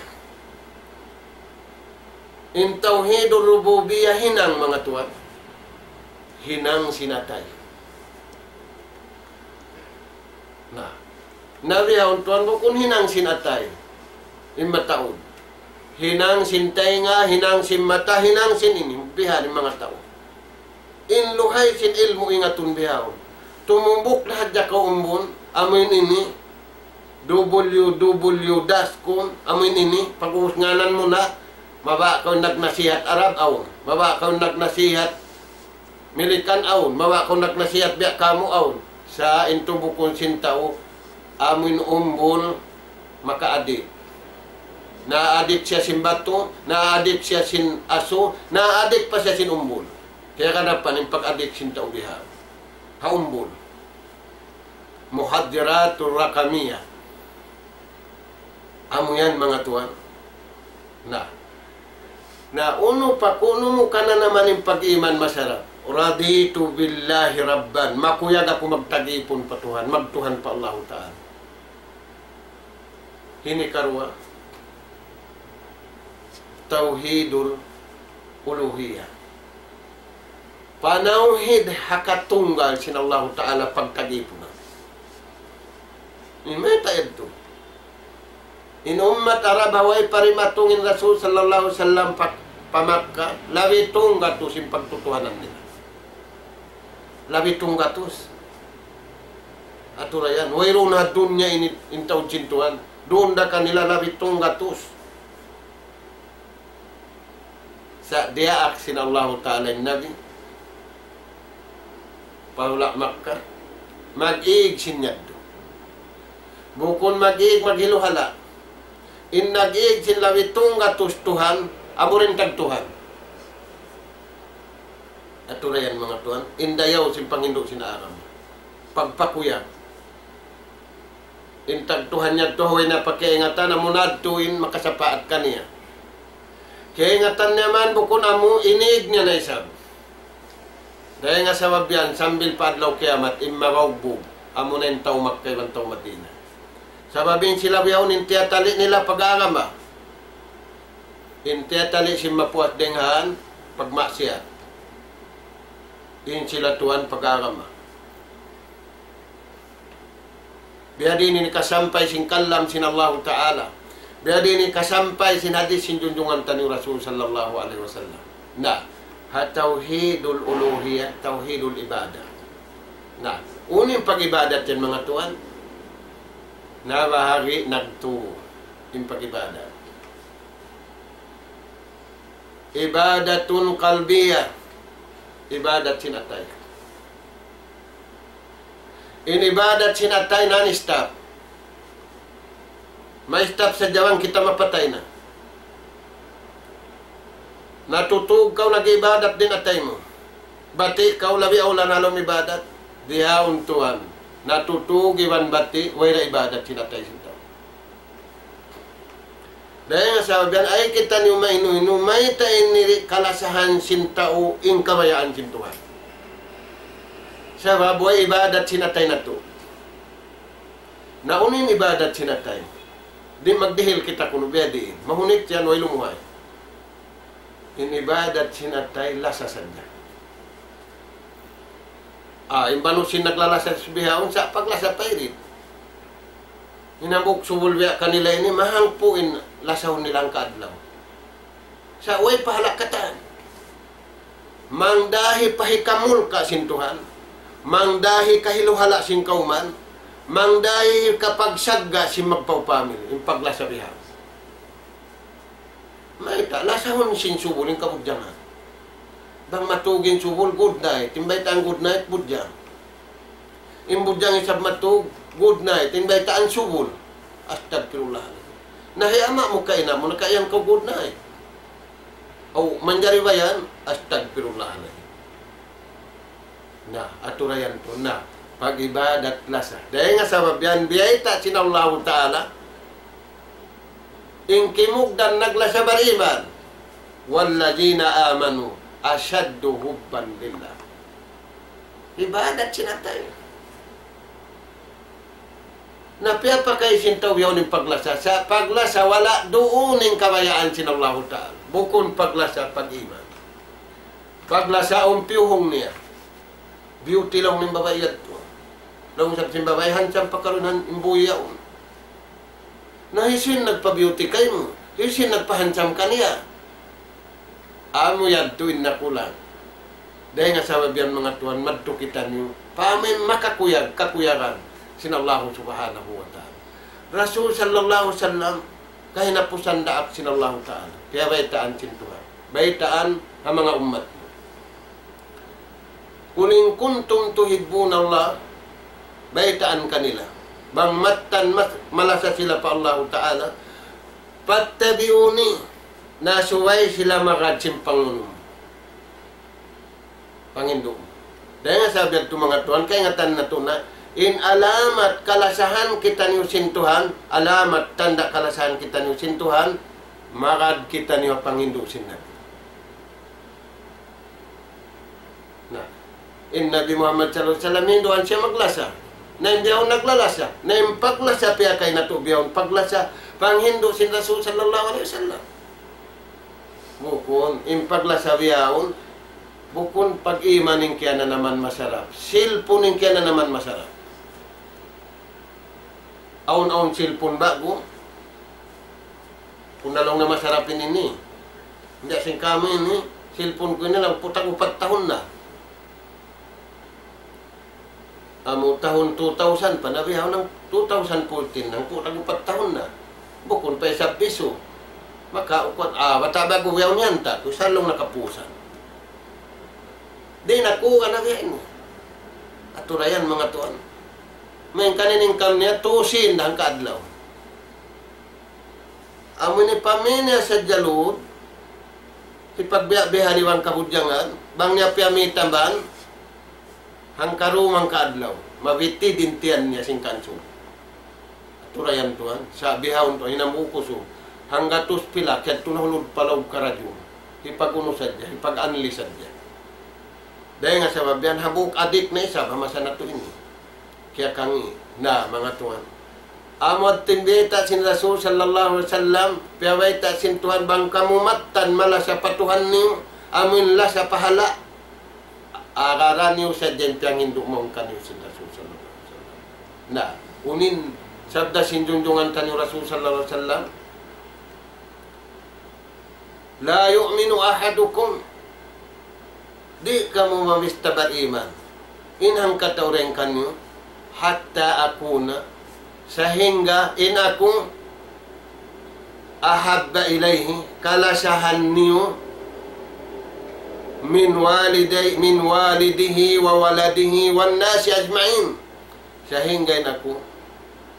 In tawhidur rububiyah hinang, manga tuwan. Hinang sin atay. Na. Na bihaun tuwan bukun hinang sin atay. In mataud. Hinang sin taynga, hinang sin mata, hinang sin ini. Bihan in manga tau. In luhay sin ilmu' ingatun bihaun. Tumumbuk da hadja kaw umbul, amu in ini, W W W dot com, amu in ini, pag-ubus nganan mu na, mabaya' kaw nagnasihat Arab, awn. Mabaya' kaw nagnasihat Milikan, awn. Mabaya' kaw nagnasihat biya' kamu, awn. Sa' in tubukan sin tau, amu in umbul, makaadik. Naadik siya sin batu, naadik siya sin asu, naadik pa siya sin umbul. Kaya kanapan in pag-adik sin tau biha' ha umbul. Mukhaddirat raqamiyah. Amu yan, manga tuwan. Na, Na unu pa kunu' mu kananaman in pag-iman masarap? رضيت بالله ربا. Makuyag aku magtagipun pa Tuhan, magtuhan pa Allahu Ta'ala. Ini karuwa, توحيد الألوهية. Panawhid ha katunggal sin Allahu Ta'ala pagtagipunan. Ini mayta' yadtu. In ummat Arab ha way pa dimatung in Rasul sallallahu alayhi wasallam pa, pa Makkah, labi tunggatus in pagtutuhanan nila. Labi tunggatus. Atura yan, wayruun ha dunya ini in taud sin Tuhan. Duun da kanila labi tunggatus. Sa' diyaak sin Allahu Ta'ala in Nabi pa hula' Makkah, mag-ig sin yadtu. Bukun mag-ig, maghiluhala'. In nag-ig sin labi tunggatus Tuhan, amu in tagtuhan. Atura yan, manga tuwan, in dayaw sin panghindu' sin agama. Pagpakuyag. In tagtuhan niya yadtu, way na pa kaingatan, amu na yadtu in makasapaat kaniya. Kaingatan niya man bukun amu, in ig niya na isab. Dayn ha sabab yan, sambil pa adlaw kiyamat, in mabaugbug, amu na in tau Makkah iban tau Madinah. Sabab in sila bihaun in tiyatali' nila pag-agama. In tiyatali' sin mapuas dayn ha pagmaksiyat. In sila tuwan pag-agama. Biyadiin in kasampay sin kalam sin Allahu Ta'ala. Biyadiin in kasampay sin hadith sin junjungan taniyu Rasul sallallahu alayhi wasallam. Na, ha tawhidul uluhiyah, tawhidul ibadah. Na, unu in pag-ibadat yan, manga tuwan? Na, bahagi nagtu in pag-ibadat. Ibadatun qalbiyah. Ibadat sin atay. In ibadat sin atay non-stop. Ma-stop sadja bang kita mapatay na. Natutug kaw nag-ibadat in atay mu. Bati' kaw labi awla na ha lawm ibadat. Bihaun tuwan. Natutug iban bati', way da ibadat sin atay sin tau. Dayn ha sabab yan, ayaw kitaniyu mainu-inu, mayta' in diri kalasahan sin tau in kabayaan sin Tuhan. Sabab way ibadat sin atay natu'. Na unu in ibadat sin atay? Di' magdihil kita kunu' biyadiin. Mahunit yan, way lumuhay. In ibadat sin atay lasa sadja. Ah, in banu sin naglalasa bihaun, sa' paglasa pa irit. In hambuuk subul biya' kanila ini, mahangpu' in lasahun nila hangka adlaw. Sa' way pahala' katan. Mangdahi pa hikamulka' sin Tuhan. Mangdahi kahiluhala' sin kawman. Mangdahi kapagsagga' sin magpaupamil. In paglasa bihaun. Mayta', lasahun sin subul in kabudjangan. Bang matug in subul, good night. In baytaan good night, budjang. In budjang isab matug, good night. In baytaan subul. Astagfirullah. Na hi ama' mu, ka ina' mu, nakaiyan kaw good night. Aw, manjari ba yan? Astagfirullah. Na, atura yan tuud na. Pag-ibadat lasa. Dayn ha sabab yan, biyayta' sin Allahu Ta'ala, in kimugdan naglasa bariman. والذين آمنوا أشد حبا لله. Ibadat sin atay. Na piyapakay sin tau yaun in paglasa. Sa' paglasa wala' duun in kabayaan sin Allahu Ta'ala. Bukun paglasa pag-iman. Paglasa awn piyuhung niya. Beauty laung in babai yadtu. Laung isab sin babai, handsome pa karunan in buhi yaun. Na hisiyu in nagpa-beauty kaymu? Hisiyu in nagpa-handsome kaniya? Amu yadtu in nakulang. Dayn ha sabab yan, manga tuwan, madtu kitaniyu pa amu in makakuyag, kakuyagan sin Allahu Subhanahu wa Ta'ala. Rasul sallallahu alayhi wasallam, kahinapusan daak sin Allahu Ta'ala. Piyabaytaan sin Tuhan. Baytaan ha manga ummat mu. قل إن كنتم تحبون الله, baytaan kanila. Bang mattan mas-, malasa sila pa Allahu Ta'ala, فاتبعوني, na subay sila magad sin pangunu', panghindu'. Dayn ha sabab yadtu, manga tuwan, kaingatan natu' na, in alamat kalasahan kitaniyu sin Tuhan, alamat tanda' kalasahan kitaniyu sin Tuhan, magad kitaniyu panghindu' sin Nabi. In Nabi Muhammad sallallahu alayhi wasallam, hinduan siya maglasa. Na in bihaun naglalasa. Na in paglasa piyakay natu' bihaun paglasa, panghindu' sin Rasul sallallahu alayhi wasallam. Bukun, in paglasa bihaun, bukun pag-iman in kiyananaman masarap. Cellphone in kiyananaman masarap. Awn-awn cellphone ba'gu. Kung na laung na masarap ini. Hindi, sin kami ini, cellphone ku ini laung, putag upat tahun na. Amu tahun two thousand pa, na bihaun na two thousand fourteen, na putag upat tahun na. Bukun pa isab piso. Maka, ukwan, ah, bata' ba'gu bihaun yan ta, ku salung nakapusan. Di' na ku ka na bihaun ini. Aturayan manga tuwan. Main kanin income niya, tusin hangka adlaw. Amu ini pamini sa jalud, hipagbiya'-biya' iban kabudjangan, bang niya piyamitan ban, hangka dum hangka adlaw, mabiti' in tiyan niya sin kansub. Aturayan tuwan, sa' bihaun tuwan, hinambuuk ku su, hanggatus pila, kiyadtu na hulud pa laug karadjun. Hipag-unu sadja, hipag-anli sadja. Dayn ha sabab yan, hambuuk adik na isab, ha masa natu' ini. Kiyakangī', na, manga tuwan. Amu yadtu in bayta' sin Rasul sallallahu alayhi wasallam, piyabayta' sin Tuhan bang kamu mattan malasa pa Tuhan niyu, amu in lasa pahala'. Agaraniyu sadja in piyanghindu' mawn kaniyu sin Rasul sallallahu alayhi wasallam. Na, unu in sabda sin junjungan taniyu Rasul sallallahu alayhi wasallam, لا يؤمن أحدكم, di' kamu mamista bariman. In hangkatau dayn kaniyu, حتى أكون, sahingga in aku, أحب إليه, kalasahan niyu, من والدي، من والده وولده والناس أجمعين. Sahingga in aku,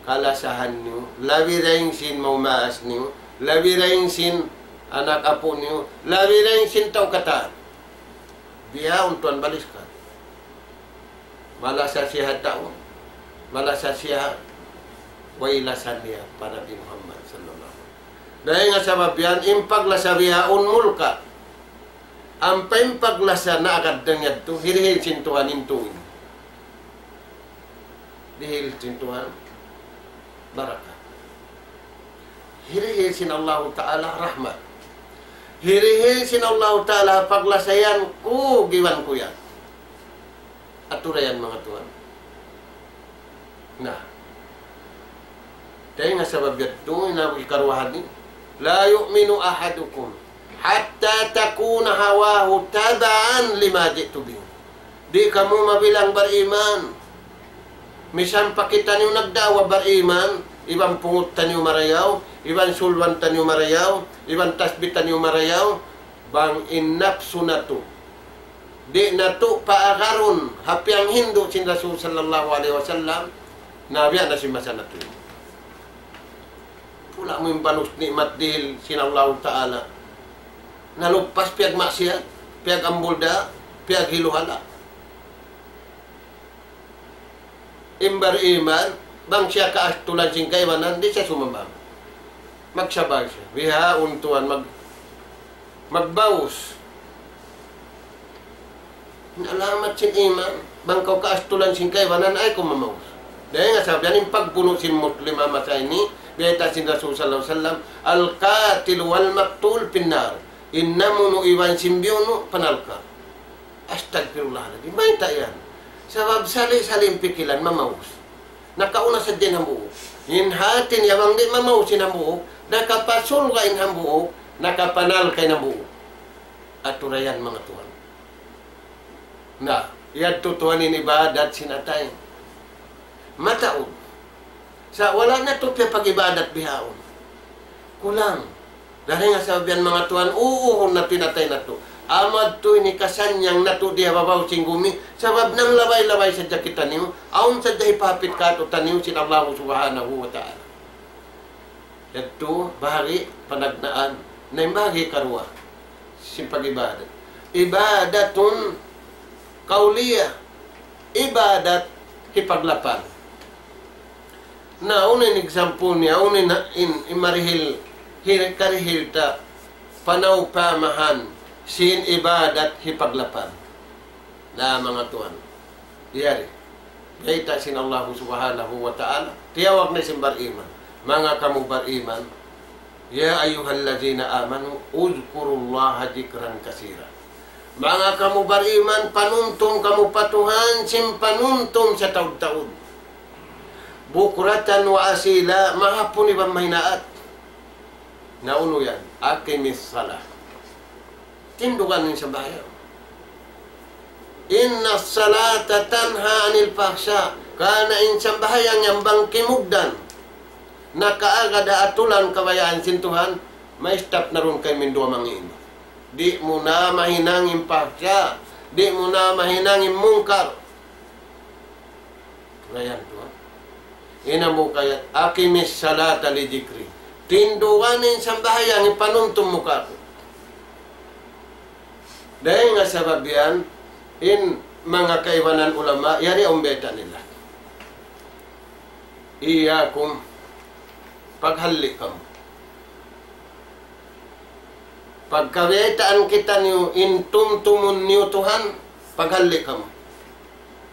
kalasahan niyu, labi dayn sin maumaas niyu, labi dayn sin anak apu' niyu, labi dayn sin tau katan. Bihaun tuwan baliskad. Malasa siya ha tau, malasa siya ha way lasa niya pa Nabi Muhammad sallallahu alayhi wasallam. Dayn ha sabab yan, in paglasa bihaun mulka'. Ampa in paglasa na agad dayn yadtu, hirihil sin Tuhan in tuwi'. Dihil sin Tuhan barakat. Hirihil sin Allahu Ta'ala rahmat. Hirihil sin Allahu Ta'ala paglasa yan, ku giwan ku yan. Aturayan manga tuwan. Na. Dayn ha sabab yadtu, in hikaruwa hadis, لا يؤمن أحدكم حتى تكون هواه تبعا لما جئت به. Di' kamu mabilang bariman. Misan pa kitaniyu nagdaawa bariman, iban pungut taniyu marayaw, iban sulban taniyu marayaw, iban tasbih taniyu marayaw, bang in napsu natu'. Di' natu' paagarun ha piyanghindu' sin Rasul sallallahu alayhi wasallam, na biya' na sin masa natu'. Pula' mu in banus ni'mat dihil sin Allahu Ta'ala. Naluppas piyagmaksiyat, piyagambulda, piyaghiluhala'. In bariman, bang siya kaastulan sin kaibanan, di' siya sumambahayang. Magsabay siya. Bihaun tuwan mag-, magbaus. In alamat sin iman, bang kaw kaastulan sin kaibanan, ayaw kaw mamaus. Dayn ha sabab yan in pagbunu' sin Muslim ha masa ini, bayta' sin Rasul sallallahu alayhi wasallam, القاتل والمقتول في النار. In namunu' iban sin biyunu', pa narka'. Astagfirullah. Mayta' yan? Sabab sali'-sali' in pikilan, mamaus. Nakauna sadja in hambuuk. In hati niya bang di' mamaus in hambuuk, nakapasurga' in hambuuk, nakapanarka' in hambuuk. Aturayan manga tuwan. Na, yadtu tuwan in ibadat sin atay. Mataud. Sa' wala' natu' piyapag-ibadat bihaun. Kulang. Dayn ha sabab yan manga tuwan, uuhun natu' in atay natu'. Amu yadtu in hikasannyang natu' di ha babaw sin gumi, sabab nanglabay-labay sadja kitaniyu, awn sadja hipahapit kātu'niyu sin Allahu Subhanahu wa Ta'ala. Yadtu, bahagi' panagnaan, na in bahagi' hikaruwa, sin pag-ibadat. Ibadatun qawliyah, ibadat hipaglapal. Na, unu in example niya, unu in, in, in marihil, hir-, karihil ta, panaupamahan, sin ibadat hipaglapal. Na manga tuwan. Yari. Bayta' sin Allah subhanahu wa ta'ala. Tiyawag na sin bariman. Manga kamu bariman. يا أيها الذين آمنوا اذكروا الله ذكرا كثيرا. Manga kamu bariman, panumtum kamu pa Tuhan, sin panumtum sataud-taud. بكرة وأصيلا, mahapun iban mahinaat. Na unu yan? أقم الصلاة. Tindugan in sambahayang. إن الصلاة تنهى عن الفحشاء. Karna' in sambahayang yan bang kimugdan, nakaagad ha atulan kabayaan sin Tuhan, ma-stop na duun kaymu in duwa manga ini. Di' mu na mahinang in fahsya, di' mu na mahinang in munkar. Ngayan tuwan. Ina mu kayat, أقم الصلاة لذكري. Tindugan in sambahayang, ipanumtum mu kaku'. Dayn ha sabab yan, in manga kaibanan ulama, yari awn bayta' nila. إياكم, paghalli' kamu. Pagkabaytaan kitaniyu in tumtumun niyu Tuhan, paghalli' kamu.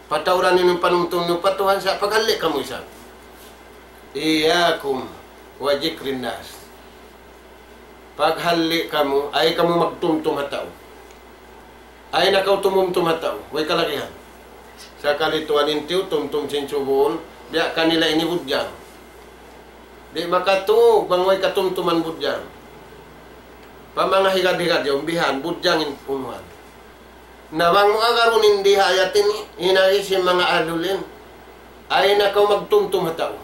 Patauran niyu in panumtum niyu pa Tuhan, sa' paghalli' kamu isab. إياكم وذكر الناس. Paghalli' kamu, ayaw kamu magtumtum ha tau. Ayaw na kaw tumumtum ha tau, way kalagihan. Sakali tuwan in tiyutumtum sin subul, biya' kanila ini budjang. Di' makatūg bang way katumtuman budjang. Pa manga higad-higad yaun, bihan, budjang in unuhan. Na bang mu agarun in di ha ayat ini, in agi sin manga ahlul ilm, ayaw na kaw magtumtum ha tau.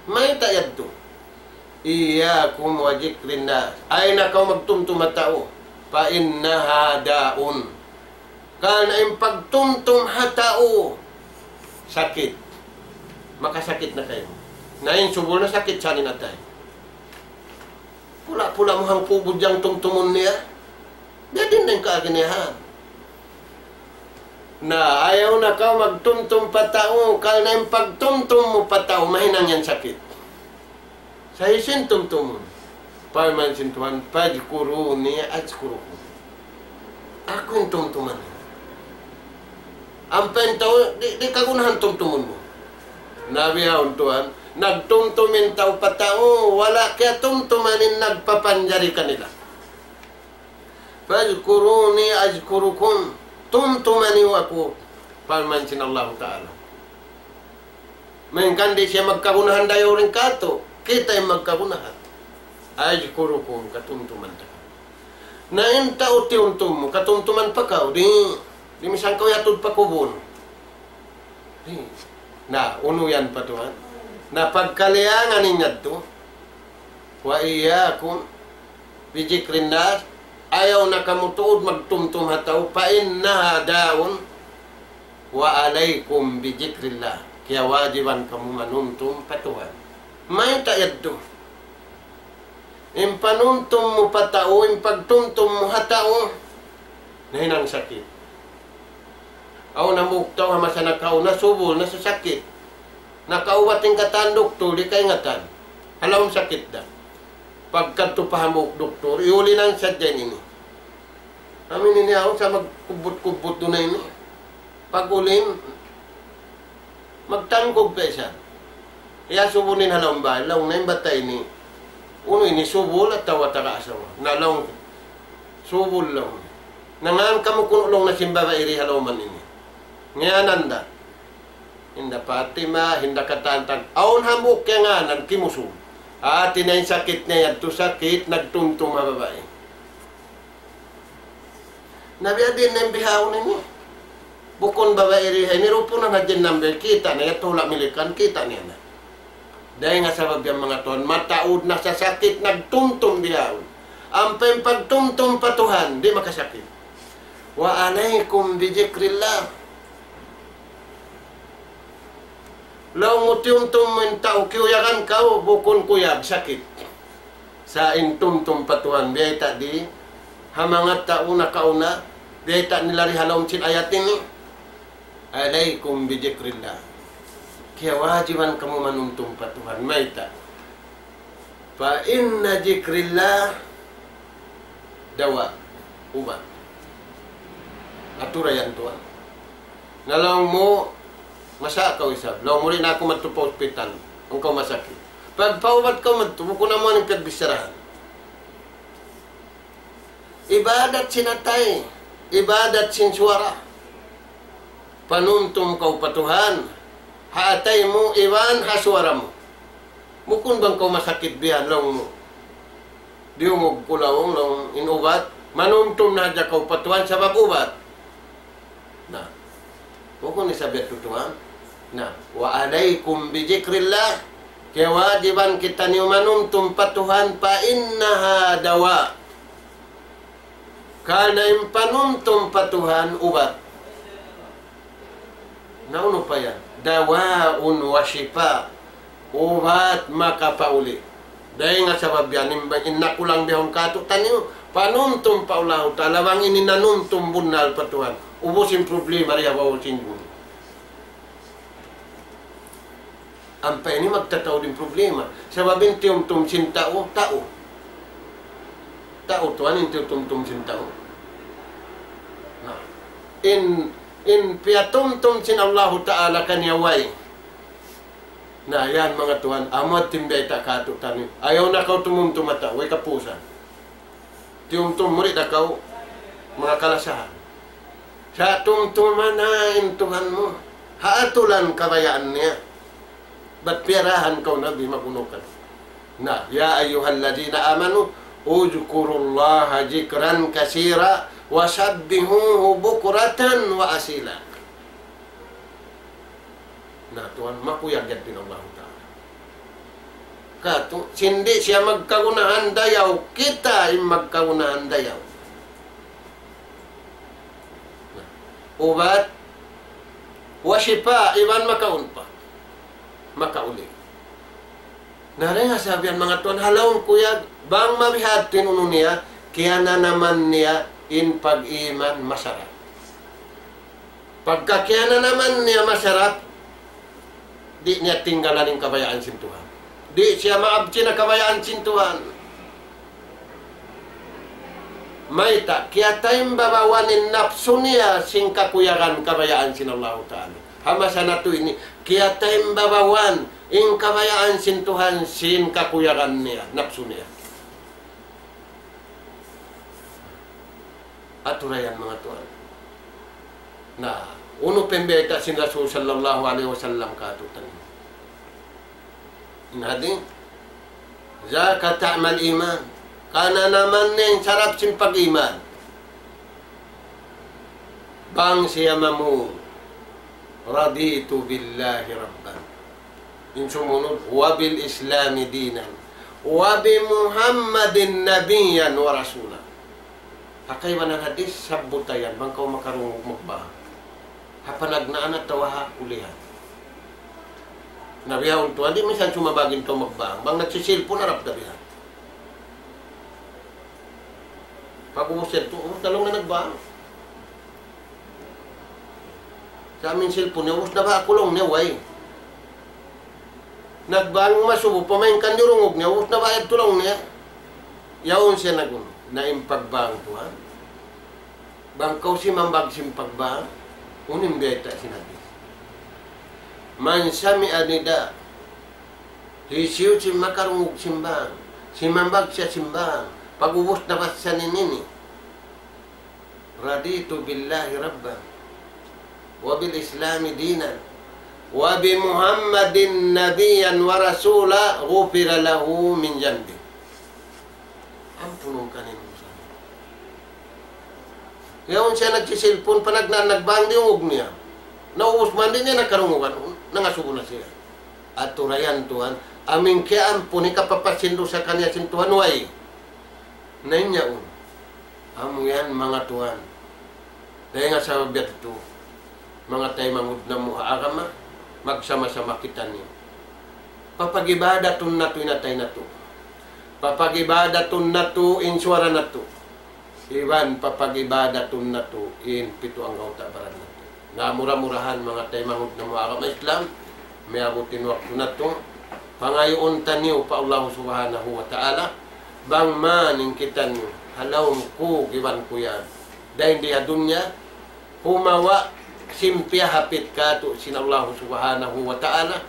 Mayta' yadtu? إياكم وذكر الناس. Ayaw na kaw magtumtum ha tau. فإنها داء. Karna' in pagtumtum ha tau, sakit. Makasakit na kaymu. Na in subul na sakit sa in atay. Pula-pula mu hangpu' budjang tumtumun niya. Biya' diin na in kaagi niya. Na, ayaw na kaw magtumtum pa tau, karna' in pagtumtum mu pa tau, mahinang yan sakit. Sa' hisiyu in tumtumun? Parman sin Tuhan, فاذكروني أذكركم. Aku in tumtuman. Ampa in tau, di', di' kagunahan tumtumun mu. Na bihaun tuwan, nagtumtum in tau pa tau, wala' kiyatumtuman in nagpapanjari kanila. فاذكروني أذكركم. Tumtuma niyu aku, parman sin Allahu Ta'ala. Malayngkan di' siya magkagunahan dayaw dayn kātu', kita in magkagunahan. أذكركم, katumtuman ta. Na in tau tiyumtum mu, katumtuman pa kaw, di', di' misan kaw iyatud pa kubul. Di'. Na, unu yan pa tuwan. Na pagkaliangan in yadtu, وإياكم بذكر الناس, ayaw na kamu tuud magtumtum ha tau, فإنها داء, وعليكم بذكر الله. Kiyawajiban kamu manumtum pa Tuhan. Mayta' yadtu? In panumtum mu pa tau, in pagtumtum mu ha tau, nahinang sakit. Awn hambuuk tau ha masa nakauna, subul na sa sakit. Nakaubat in katan doktor, di' kaingatan. Ha lawm sakit da. Pagkadtu pa hambuuk doktor, iyulinan sadja in ini. Amu in ini awn sa magkubut-kubut duun na ini. Pag-uli, magtangkub pa isab. Iyasubu niya ha lawm bāy, laung niya in bata' ini. Unu ini, subul atawa taga asawa? Na laung, subul laung. Na ngan kamu kunu' laung na sin babai di ha lawman ini. Ngiyanan da. Hinda Fatima, hinda katan-katan. Awn hambuuk kiyangānan, kimusug. Hāti niya in sakit niya yadtu sakit, nagtumtum ha babai. Na biya' diin na in bihaun ini. Bukun babai di ha ini, rupunan hadja in number, kita' na, yadtu hula' Milikan, kita' niya na. Dayn ha sabab yan manga tuwan, mataud na sa sakit, nagtumtum bihaun. Ampa in pagtumtum pa Tuhan, di' makasakit. وعليكم بذكر الله. Laung mu tiyumtum mu in tau, kiyuyagan kaw, bukun kuyag, sakit. Sa' in tumtum pa Tuhan, biyayta' di, ha manga tau nakauna, biyayta' nila di ha lawm sin ayat ini. عليكم بذكر الله. Kiyawajiban kamu manumtum pa Tuhan, mayta'? فإن ذكر الله دواء. Ubat. Atura yan tuwan. Na laung mu, masa kaw isab. Laung mu, di' na aku madtu pa hospital. Bang kaw masakit. Pagpaubat kaw madtu, bukun amu in pagbicharahan. Ibadat sin atay, ibadat sin suwara. Panumtum kaw pa Tuhan, ha atay mu, iban ha suwara mu. Bukun bang kaw masakit bihan, laung mu. Diyungug ku laung, laung in ubat. Manumtum na hadja kaw pa Tuhan, sabab ubat. Na. Bukun isab yadtu Tuhan. Na. وعليكم بذكر الله. Kiyawajiban kitaniyu manumtum pa Tuhan, فإنها دواء. Karna' in panumtum pa Tuhan ubat. Na unu pa yan? دواء وشفاء. Ubat makapauli'. Dayn ha sabab yan, in, in nakulang bihaun kātu'niyu, panumtum pa Allahu Ta'ala, bang in nanumtum bunnal pa Tuhan. Ubus in problema, di' ha babaw sin bun. Ampa ini magtataud in problema. Sabab in tiyumtum sin tau, tau. Tau tuwan in tiyumtum sin tau. Na. In, in piyatumtum sin Allahu Ta'ala kaniya way. Na, yan manga tuwan, amu in bayta' kātu'niyu. Ayaw na kaw tumumtum ha tau, way kapusan. Tiyumtum mu di' da kaw manga kalasahan. Sa' tumtuma na in Tuhan mu. Ha atulan kabayaan niya. Bat piyarahan kaw Nabi magunukan. Na, يا أيها الذين آمنوا اذكروا الله ذكرا كثيرا وسبحوه بكرة وأصيلا. Na, tuwan, makuyag yadtu in Allahu Ta'ala. Katu', sin di' siya magkagunahan dayaw, kita in magkagunahan dayaw. Na, ubat, وشفاء, iban makaun pa. Makauli'. Na, dayn ha sabab yan manga tuwan, ha lawm kuyag, bang mabiha' in unu niya, kiyananaman niya in pag-iman masarap. Pagka kiyananaman niya masarap, di' niya tinggalan in kabayaan sin Tuhan. Di' siya maabsin ha kabayaan sin Tuhan. Mayta', kiyataimbabawan in napsu niya sin kakuyagan kabayaan sin Allahu Ta'ala. Ha masa natu' ini, kiyataimbabawan in kabayaan sin Tuhan sin kakuyagan niya, napsu niya. Atura yan manga tuwan. Na, unu pa in bayta' sin Rasul sallallahu alayhi wasallam kātu'niyu. In hadith, ذاق طعم الإيمان. Kananaman niya in sarap sin pag-iman. Bang siya mamung, رضيت بالله ربا. In sumunud, وبالإسلام دينا. وبمحمد نبيا ورسولا. Ha kaibanan hadith, sabbutan yan, bang kaw makarungug magbang. Ha panagnaan atawa ha ulihan. Na bihaun tuwan, di' minsan sumabag in tau magbang. Bang nagsisilpun, harap da bihan. Pag-ubus yadtu, ubus na laung niya nagbang. Sa' amu in silpun niya, ubus na ba aku laung niya, way. Nagbang masubu, pamainkan diyurungug niya, ubus na ba yadtu laung niya. Yaun siya nag-unu, na in pagbang tuwan. Bang kaw simambag sin pagbang, unu in bayta' sin hadith. من سمع النداء. Hisiyu-siyu in makarungug sin bang, simambag siya sin bang, pag-ubus na ba siya niya ini. رضيت بالله ربا وبالإسلام دينا وبمحمد نبيا ورسولا غفر له من ذنبه. Ampunun kaniya in dusa niya. Yaun siya nagsisilpun, panagnaan nagbang diyungug niya. Naubus man di' niya nakarungugan, nangasubu na siya. Atura yan tuwan, amu in kiyaampun, hikapapas sin dusa kaniya sin Tuhan, way. Na in yaun. Amu yan manga tuwan. Dayn ha sabab yadtu, manga taymanghud namu' ha agama, magsama-sama kitaniyu. Papag-ibadatun natu' in atay natu'. Papag-ibadatun natu' in suwara natu'. Iban papag-ibadatun natu' in pitu anggawta' baran natu'. Na mura-murahan manga taymanghud namu' ha agama Islam, miyabut in waktu natu', pangayuun taniyu pa Allah Subhanahu wa Ta'ala, bang man in kitaniyu, ha lawm kug iban kuyag. Dayn di ha dunya, humawa' Sin piyahapit kātu' sin Allahu Subhanahu wa Ta'ala,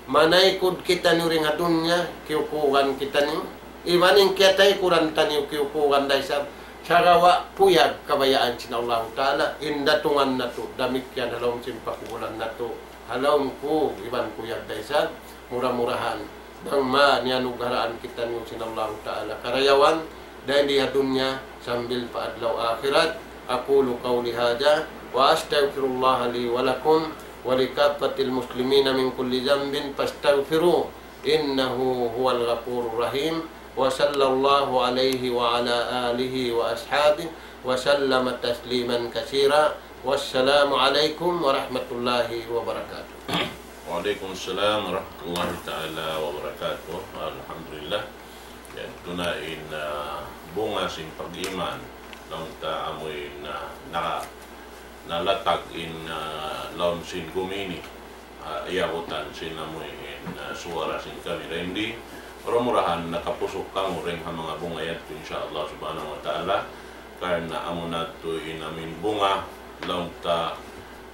manaykud kitaniyu dayn ha dunya, kiyukugan kitaniyu. Iban in kiyataykudan taniyu kiyukugan da isab. Sagawa' kuyag kabayaan sin Allahu Ta'ala, in datungan natu', damikkiyan ha lawm sin pakubulan natu', ha lawm kug iban kuyag da isab, mura-murahan. Bang ma niyanugharaan kitaniyu sin Allahu Ta'ala karayawan, dayn di ha dunya sambil pa adlaw akhirat. أقول قولي هذا وأستغفر الله لي ولكم ولكافة المسلمين من كل ذنب فاستغفروه إنه هو الغفور الرحيم. وصلى الله عليه وعلى آله وأصحابه وسلم تسليما كثيرا. والسلام عليكم ورحمة الله وبركاته. وعليكم السلام ورحمة الله تعالى وبركاته. Alhamdulillah. Yan, tuna in, ah, bunga sin pag-iman. Laung ta amu in, ah, na, nalatag in, ah, lawm sin gumi ini. Ah, iyabutan sin amu in, ah, suwara sin kami. Dayn di, mura-murahan nakapusuk kamu dayn ha manga bunga yadtu, insya Allah subhanahu wa ta'ala. Karna' amu na yadtu in amu in bunga, laung ta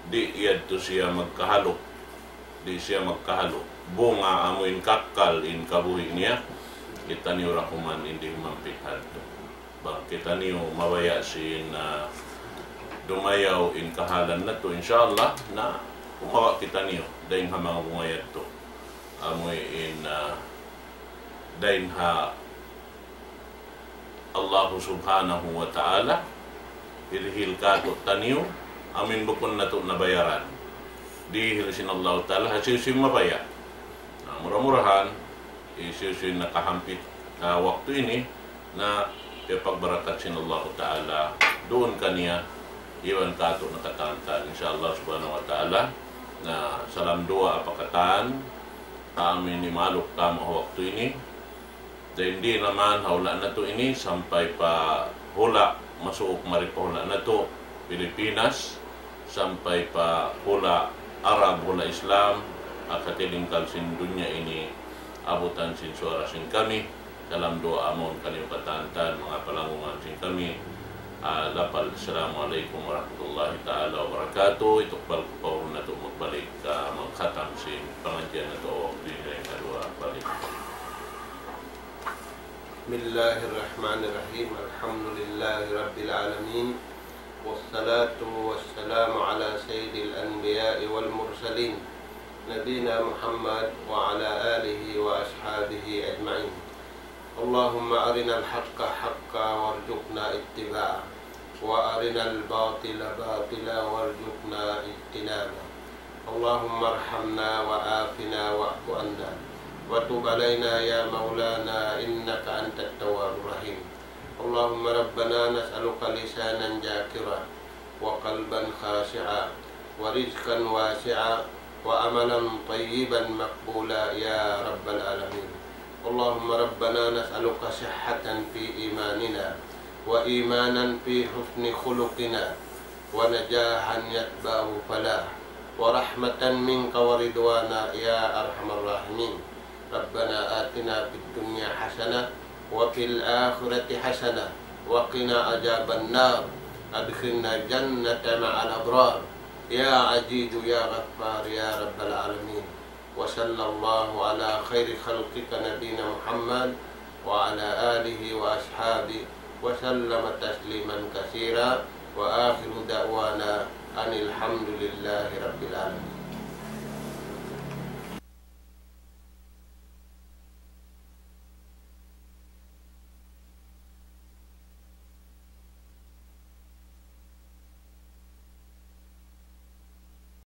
di' yadtu siya magkahalu. Di' siya magkahalu. Bunga amu in kakkal in kabuhi' niya. Kitaniyu ra kuman in di' mampit hadtu. Bang kitaniyu mabaya' sin, ah, dumayaw in kahalan natu', insya Allah, na kumawa' kitaniyu dayn ha manga bunga yadtu. Amu in, ah, dayn ha Allahu Subhanahu wa Ta'ala, hirihil kātu'niyu, amu in bukun natu' nabayaran. Dihil sin Allahu Ta'ala, hisiyu-siyu mabaya'. Na, mura-murahan, hisiyu-siyu nakahampit, ah, waktu ini, na, piyapagbarakat sin Allahu Ta'ala, duun kaniya, iban kātu' nakatantan, insya Allah Subhanahu wa Ta'ala, na, salam duwaa pa katan, amu in imaluk kamu ha waktu ini, dayn di naman ha hula' natu' ini sampay pa hula' masuuk mari pa hula' natu' Pilipinas, sampay pa hula' Arab, hula' Islam, ha katilingkal sin dunya ini, abutan sin suwara sin kami, salam duwaa mawn kaniyu katantan, manga palanggungan sin kami, ah, lapal, Assalamu alaykum warahmatullahi ta'ala wabarakatuh. Itukbal ku pa unu natu' magbalik, ah, mangkhatam sin pangadjian natu' ha waktu ini, duwaa balik. بسم الله الرحمن الرحيم. الحمد لله رب العالمين. والصلاة والسلام على سيد الأنبياء والمرسلين نبينا محمد وعلى آله وأصحابه أجمعين. اللهم أرنا الحق حقا وارزقنا اتباعه، وأرنا الباطل باطلا وارزقنا اجتنابه. اللهم ارحمنا وعافنا واعف عنا وتب علينا يا مولانا إنك أنت التواب الرحيم. اللهم ربنا نسألك لسانا ذاكرا وقلبا خاشعا ورزقا واسعا وعملا طيبا مقبولا يا رب العالمين. اللهم ربنا نسألك صحة في إيماننا وإيمانا في حسن خلقنا ونجاحا يتبعه فلاح ورحمة منك ورضوانا يا أرحم الراحمين. ربنا آتنا في الدنيا حسنة وفي الآخرة حسنة وقنا عذاب النار. أدخلنا الجنة مع الأبرار. يا عزيز يا غفار يا رب العالمين. وصلى الله على خير خلقك نبينا محمد وعلى آله وأصحابه وسلم تسليما كثيرا. وآخر دعوانا أن الحمد لله رب العالمين.